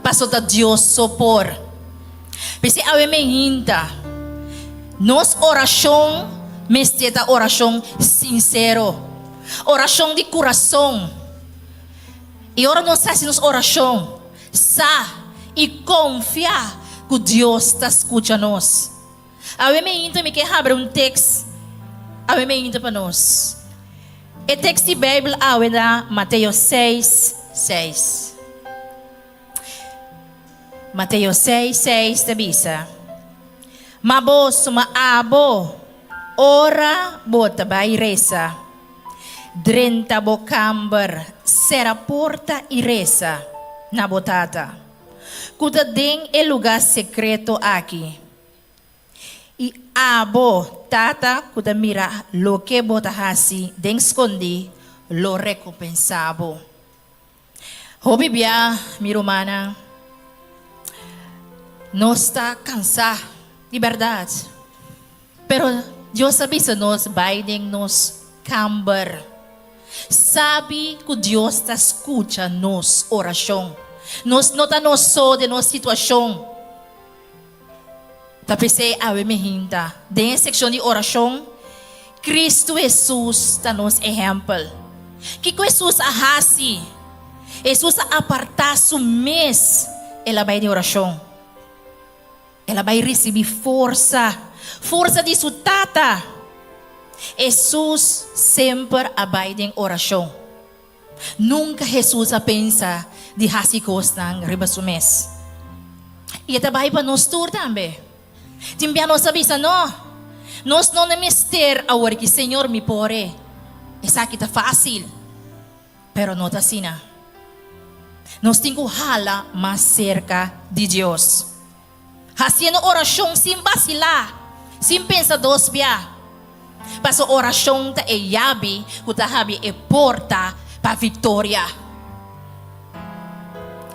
pasobra ta Dios so por. P'esei awe mi hinta, nos orashon mester ta orashon sinsero, orashon di kurason. I ora nos hasi nos orashon, sa i konfia ku Dios ta skucha nos. Awe mi hinta mi ke habri un teks awe mi hinta pa nos. E teks di Beibel awe ta Mateo seis, seis. Mateo seis, seis ta bisa, Ma boso, ma abo, ora bo ta bai resa, drenta bo kamber, sera porta i resa na bo Tata, ku ta den e lugá sekreto aki. I abo, Tata, ku ta mira loke bo ta hasi den skondí, lo rekompensá bo. Hopi bia, mi rumannan, nos ta kansá, di bèrdat. Pero Dios a bisa nos bai den nos kamber. Sabi ku Dios ta skucha nos orashon. Nos no ta nos so den nos situashon. Ta p'esei awe mi hinta den e sekshon di orashon, Kristu Hesus ta nos ehèmpel. Kiko Hesus a hasi? Hesus a apartá su mes, el a bai den orashon. El a bai risibí forsa, forsa di su Tata. Hesus semper a bai den orashon. Nunka Hesus a pensa di hasi kosnan riba su mes. I e ta bai pa nos tur tambe. Tin bia nos a bisa, No, nos no na mester awor ki Señor mi por e. Esaki ta fásil. Pero no ta asina. Nos tin ku hala mas serka di Dios. Hasiendo orashon sin basilá, sin pensa dos bia. Paso orashon ta e yabi ku ta habri e porta pa viktoria.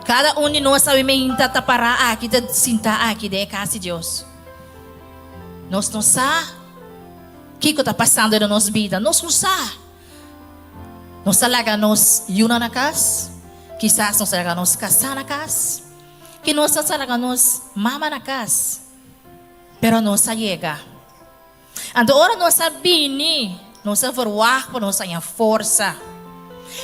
Kada un di nos awe meinta ta pará aki, ta sintá aki den e kas di Dios. Nos no sa kiko ta pasando den nos bida. Nos no sa. Nos ta laga nos yunan na kas, kisas nos ta laga nos kasá na kas. Ki nos a saraga nos mama na kas, pero nos a yega. Anto ora nos a bini, nos a verwagt pa nos haña forsa.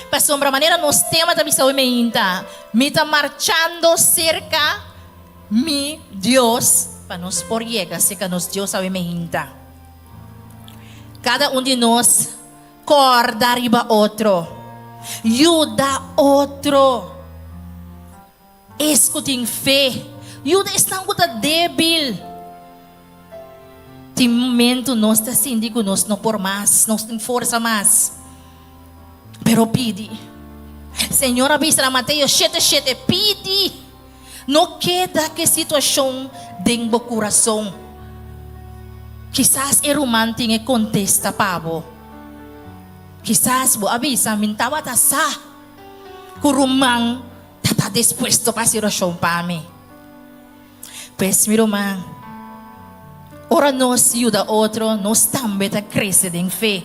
Pasobra manera nos tema ta bisa hoy meinta, mi ta marchando serka mi Dios pa nos por yega serka nos Dios awe meinta. Kada un di nos kòrda riba otro, yuda otro. Es ku tin fe, yuda esnan ku ta débil. Tin momentu nos ta sinti ku nos no por mas, nos tin forsa mas. Pero pidi. Señor a bisa na Mateo shete shete, pidi! No keda ku e situashon den bo kurason. Kisas e ruman tin e kontesta pa bo. Kisas bo a bisa, Mi tabata sa. Ku ruman ta ta dispuesto pa hasi orashon pa mi. Pues, mi ruman, ora nos yuda otro, nos tambe ta krese den fe.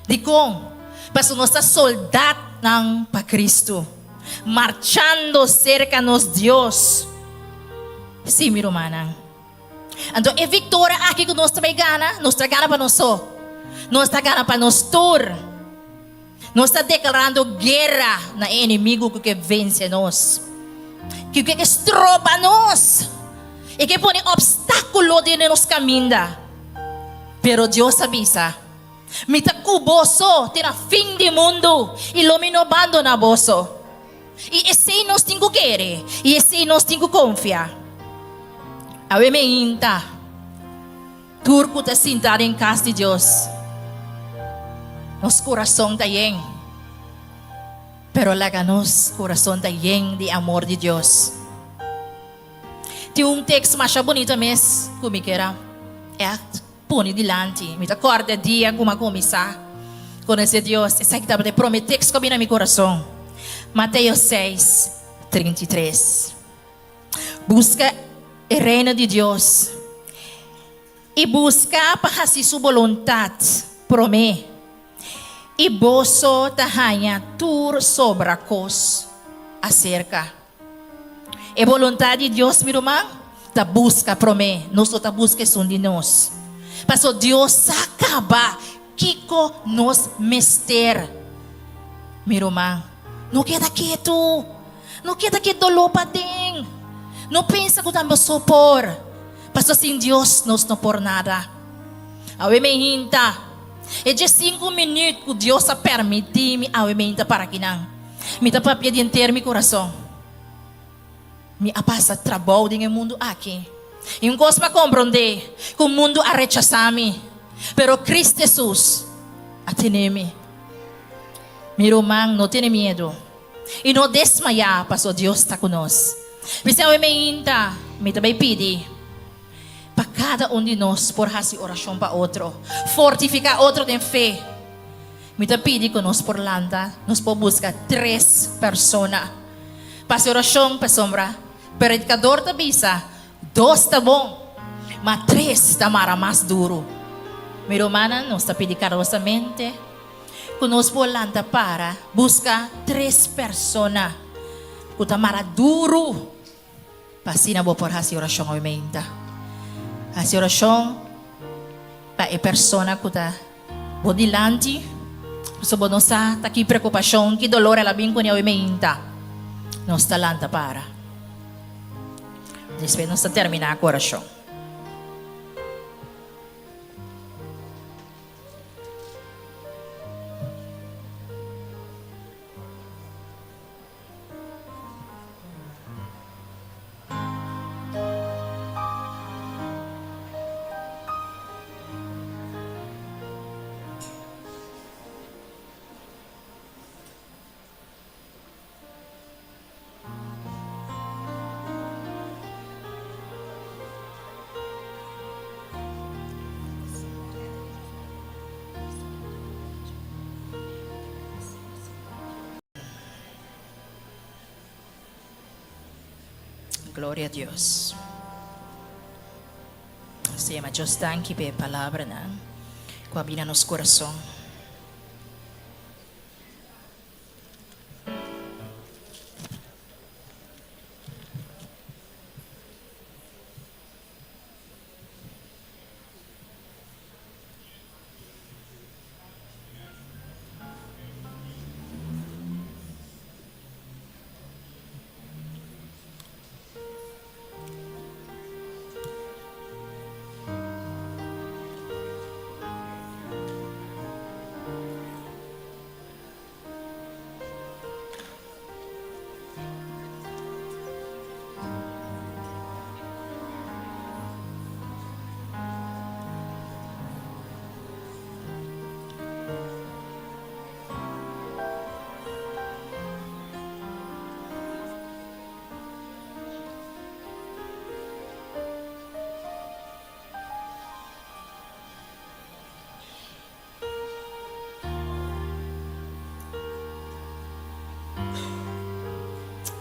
Dikon? Pasobra nos ta soldatnan pa Kristu, marchando serka nos Dios. Sí, mi rumannan. Anto e viktoria aki ku nos ta bai gana, nos ta gana pa nos so. Nos ta gana pa nos tur. Nos ta deklarando guera na e enemigu ku ke vense nos, ku ke stroba nos i ke pone opstákulo den nos kaminda. Pero Dios a bisa, Mi ta ku boso te na fin di mundu i lo mi no bandoná boso. I esei nos tin ku kere i esei nos tin ku konfia. Awe meinta. Tur ku ta sinta den kas di Dios, nos kurason ta yen. Pero laga nos kurason ta yen di amor di Dios. Tin un tekst masha bunita mes ku mi kier a ègt pone dilanti. Mi ta kòrda dia ku mi a kuminsá konosé Dios, esaki tabata e promé tekst ku a bini na mi kurason, Mateo seis, 33. Buska e Reino di Dios. I buska pa hasi su boluntat promé, i boso ta haña tur sobra kos aserka. E boluntat di Dios, mi ruman, ta buska promé, nos no ta buska esun di nos. Paso Dios sa kaba kiko nos mester. Mi ruman, no keda ketu, no keda ku e doló paden. No pensa ku ta boso por, paso sin Dios nos no por nada. Awe mi hinta e diesinku minüt ku Dios a permití mi awe mi hinta para kinan. Mi ta papia di henter mi kurason. Mi a pasa trabou den e mundu aki. I un kos mi a komprondé, ku mundu a rechasá mi, pero Kristu Hesus a tene mi. Mi ruman, no tene miedu i no desmayá, pasobra Dios ta ku nos. P'esei awe meinta mi ta bai pidi pa kada un di nos por hasi orashon pa otro, fortifiká otro den fe. Mi ta pidi ku nos por lanta, nos por buska tres persona pa hasi orashon, pasobra predikador ta bisa, Dos ta bon, ma tres ta mara mas duru. Mi rumannan, nos ta pidi karosamente ku nos por lanta para buska tres persona ku ta mara duru pa asina bo por hasi orashon awe meinta. Hasi orashon pa e persona ku ta bo dilanti, pasobra bo no sa ta ki preokupashon, ki dolor el a bin kuné awe meinta. Nos ta lanta para. Despues nos ta terminá ku orashon. Gloria a Dios. Nos ta yama Dios danki pa e palabranan ku a bini na nos kurason.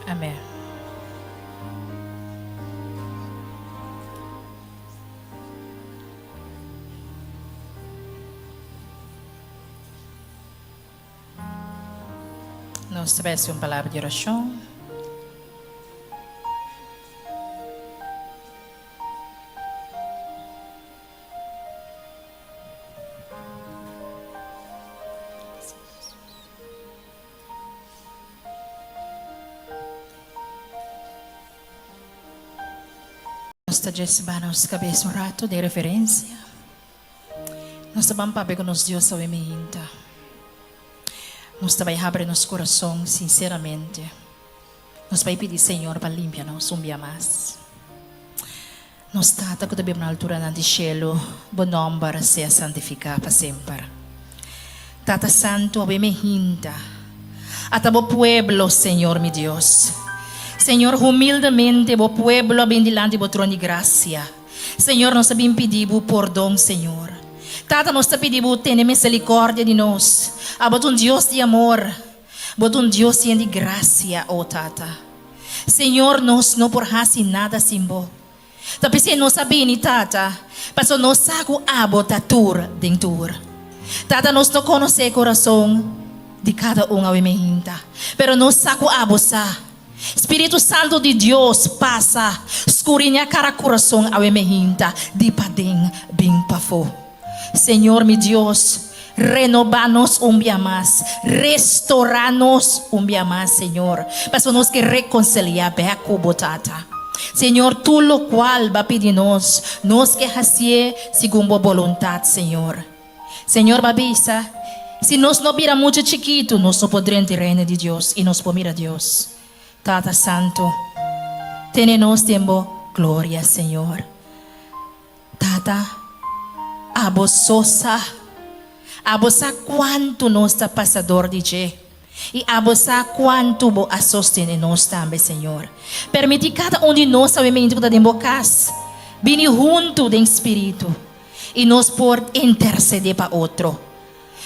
Amen. Nos ta bai hasi un palabra di orashon. Nos ta djes ba nos kabes un rato den reverencia. Nos ta ban papia ku nos Dios awe mihinta. Nos ta bai habri nos kurason sinseramente. Nos bai pidi Señor pa limpia nos un bia mas. Nos Tata ku ta biba na alturanan di shelu, bo nòmber sea santifiká pa semper. Tata Santu, awe mi hinta ata bo pueblo, Señor mi Dios. Señor, humildemente bo pueblo a bin dilanti bo tron di grasia. Señor, nos ta bin pidi bo pordon, Señor. Tata, nos ta pidi bo tene misericordia di nos. Abo ta un Dios di amor. Bo ta un Dios yen di grasia, o Tata. Señor, nos no por hasi nada sin Bo. Ta p'esei nos a bini, Tata. Paso nos sa ku abo ta tur den tur. Tata nos no konosé kurason di kada un awe meinta, pero nos sa ku abo sa. Spiritu Santu di Dios pasa skuriña kara kurason awe meinta di paden bin pafó. Señor mi Dios, renobá nos un bia mas, restorá nos un bia mas, Señor, pasobra nos ke rekonseliá bèk ku bo, Tata. Señor, tur lokual Bo a pidi nos, nos ke hasié segun bo boluntat, Señor. Señor, Bo a bisa, si nos no bira muchu chikitu, nos no por drenta e Reino di Dios i nos por mira Dios. Tata Santu, tene nos den bo gloria, Señor. Tata, abo so sa. Abo sa kuantu nos ta pasa dor di dje. I abo sa kuantu bo a sostene nos tambe, Señor. Permití kada un di nos awe-mente ku ta den bo kas, bini huntu den spiritu i nos por intersedé pa otro.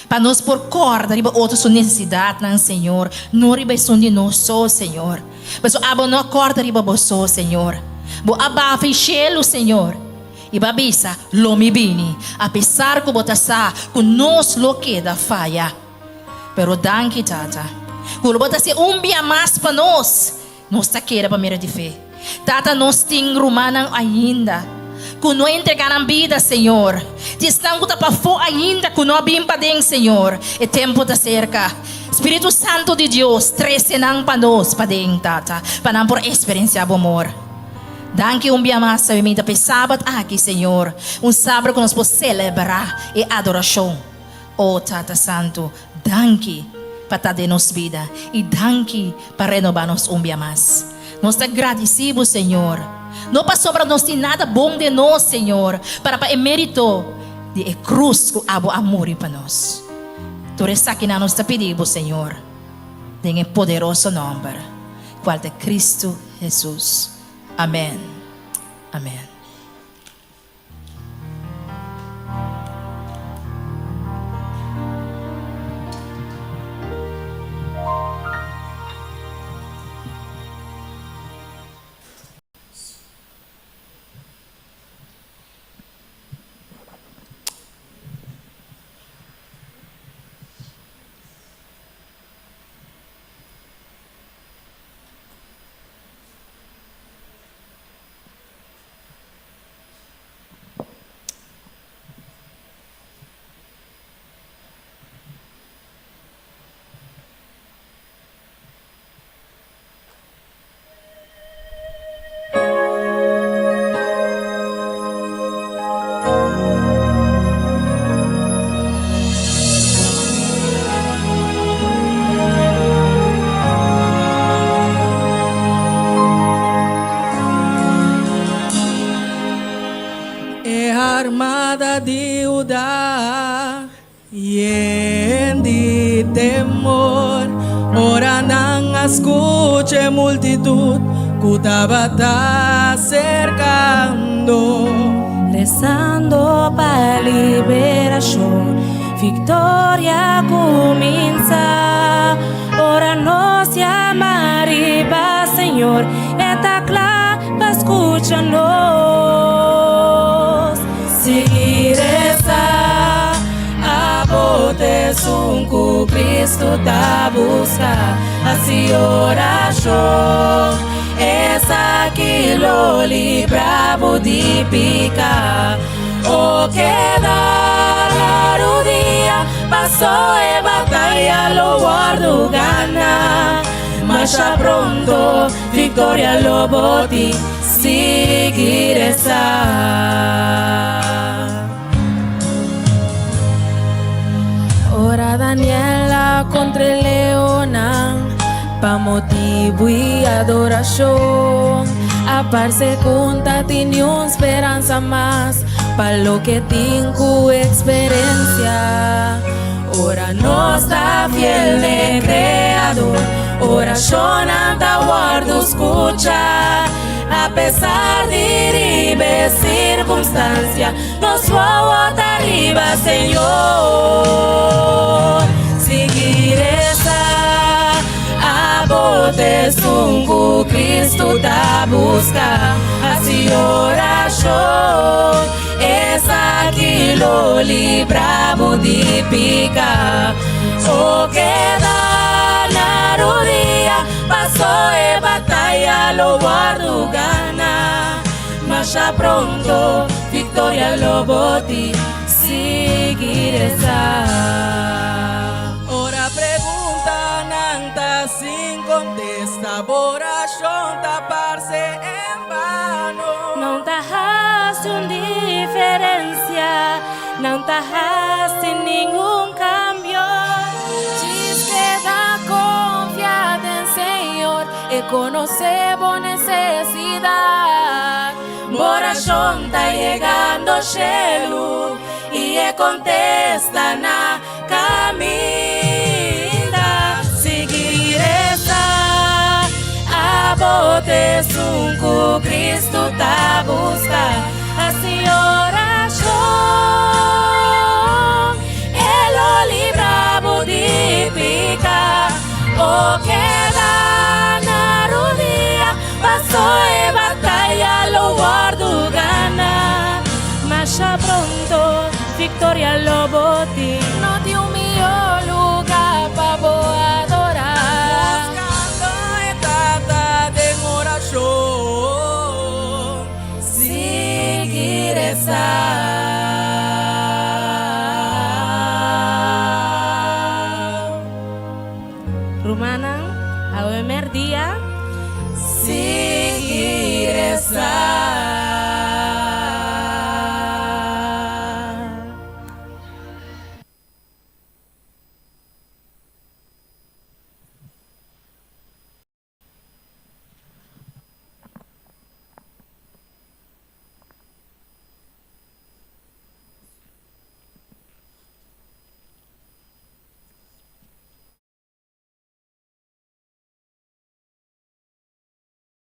Pa nos por kòrda riba otro su nesesidatnan, Señor, no riba esun di nos so, Señor. Pasobra abo no a kòrda riba bo so, Señor. Bo a bafa e shelu, Señor, i bo a bisa, Lo mi bini, apesar ku bo ta sa ku nos lo keda faya. Pero danki, Tata, ku lo bo ta hasi un bia mas pa nos. Nos ta kere pa mira di fe. Tata nos tin rumannan ainda ku no a entrega nan bida Señor. Tin esnan ku ta pafó ainda ku no a bin paden Señor. E tempu ta serka. Spiritu Santu di Dios trese nan pa nos paden Tata pa nan por eksperensiá bo amor. Danki un bia mas awe mi ta pa e sabat aki Señor. Un sabat ku nos por selebrá e adorashon. O Tata Santu, danki pa ta den nos bida i danki pa renobá nos un bia mas. Nos ta gradisí Bo, Señor, no pasobra nos tin nada bon den nos, Señor, pero pa e mérito di e krus ku Abo a muri pa nos. Tur esakinan nos ta pidi Bo, Señor, den e poderoso nòmber, kual ta Kristu Hesus. Amèn. Amèn. E armada di Huda yen di temor ora nan a skucha e multitut ku tabata serkando. Rezando pa liberashon, viktoria kuminsá. Ora nos yama riba Señor, E ta kla pa skucha nos. Sigui resa, abo t'esun ku Cristo ta buska. Hasi orashon, esaki lo libra bo di pika. O keda na rudia, paso e bataya lo wòrdu gana. Masha pronto viktoria lo bo tin, sigui resa. Ora Daniel a kontra e leonnan, pa motibu i adorashon, a parse ku N ta tin niun speransa mas pa loke tin ku eksperensia. Ora nos ta fiel n'e Kreador, orashonnan ta wòrdu skuchá. Apesar di riba e sirkunstansia, nos wowo ta riba Señor. Sigui resa, abo. Abo t'esun ku Kristu ta buska, hasi orashon, esaki lo libra bo di pika. O keda na rudia, paso e bataya lo wòrdu gana. Masha pronto viktoria lo bo tin, sigui resa. Ora preguntanan ta sin kontesta, bo orashon ta parse en bano. Nan ta hasi un diferensia, nan ta hasi ningun kambio. Djis keda konfia den Señor, E konosé bo nesesidat. Bo orashon ta yegando shelu i e kontesta na kaminda. Sigui resa, abo t'esun ku Kristu ta buska. Hasi orashon, E lo libra bo di pika. O keda na rudia, paso e bataya lo wòrdu gana. Masha pronto viktoria lo bo tin. No tin un mihó lugá pa bo adorá. Buskando e Tata den orashon. Sigui resa. Rumannan, awe mèrdia. Sigui resa.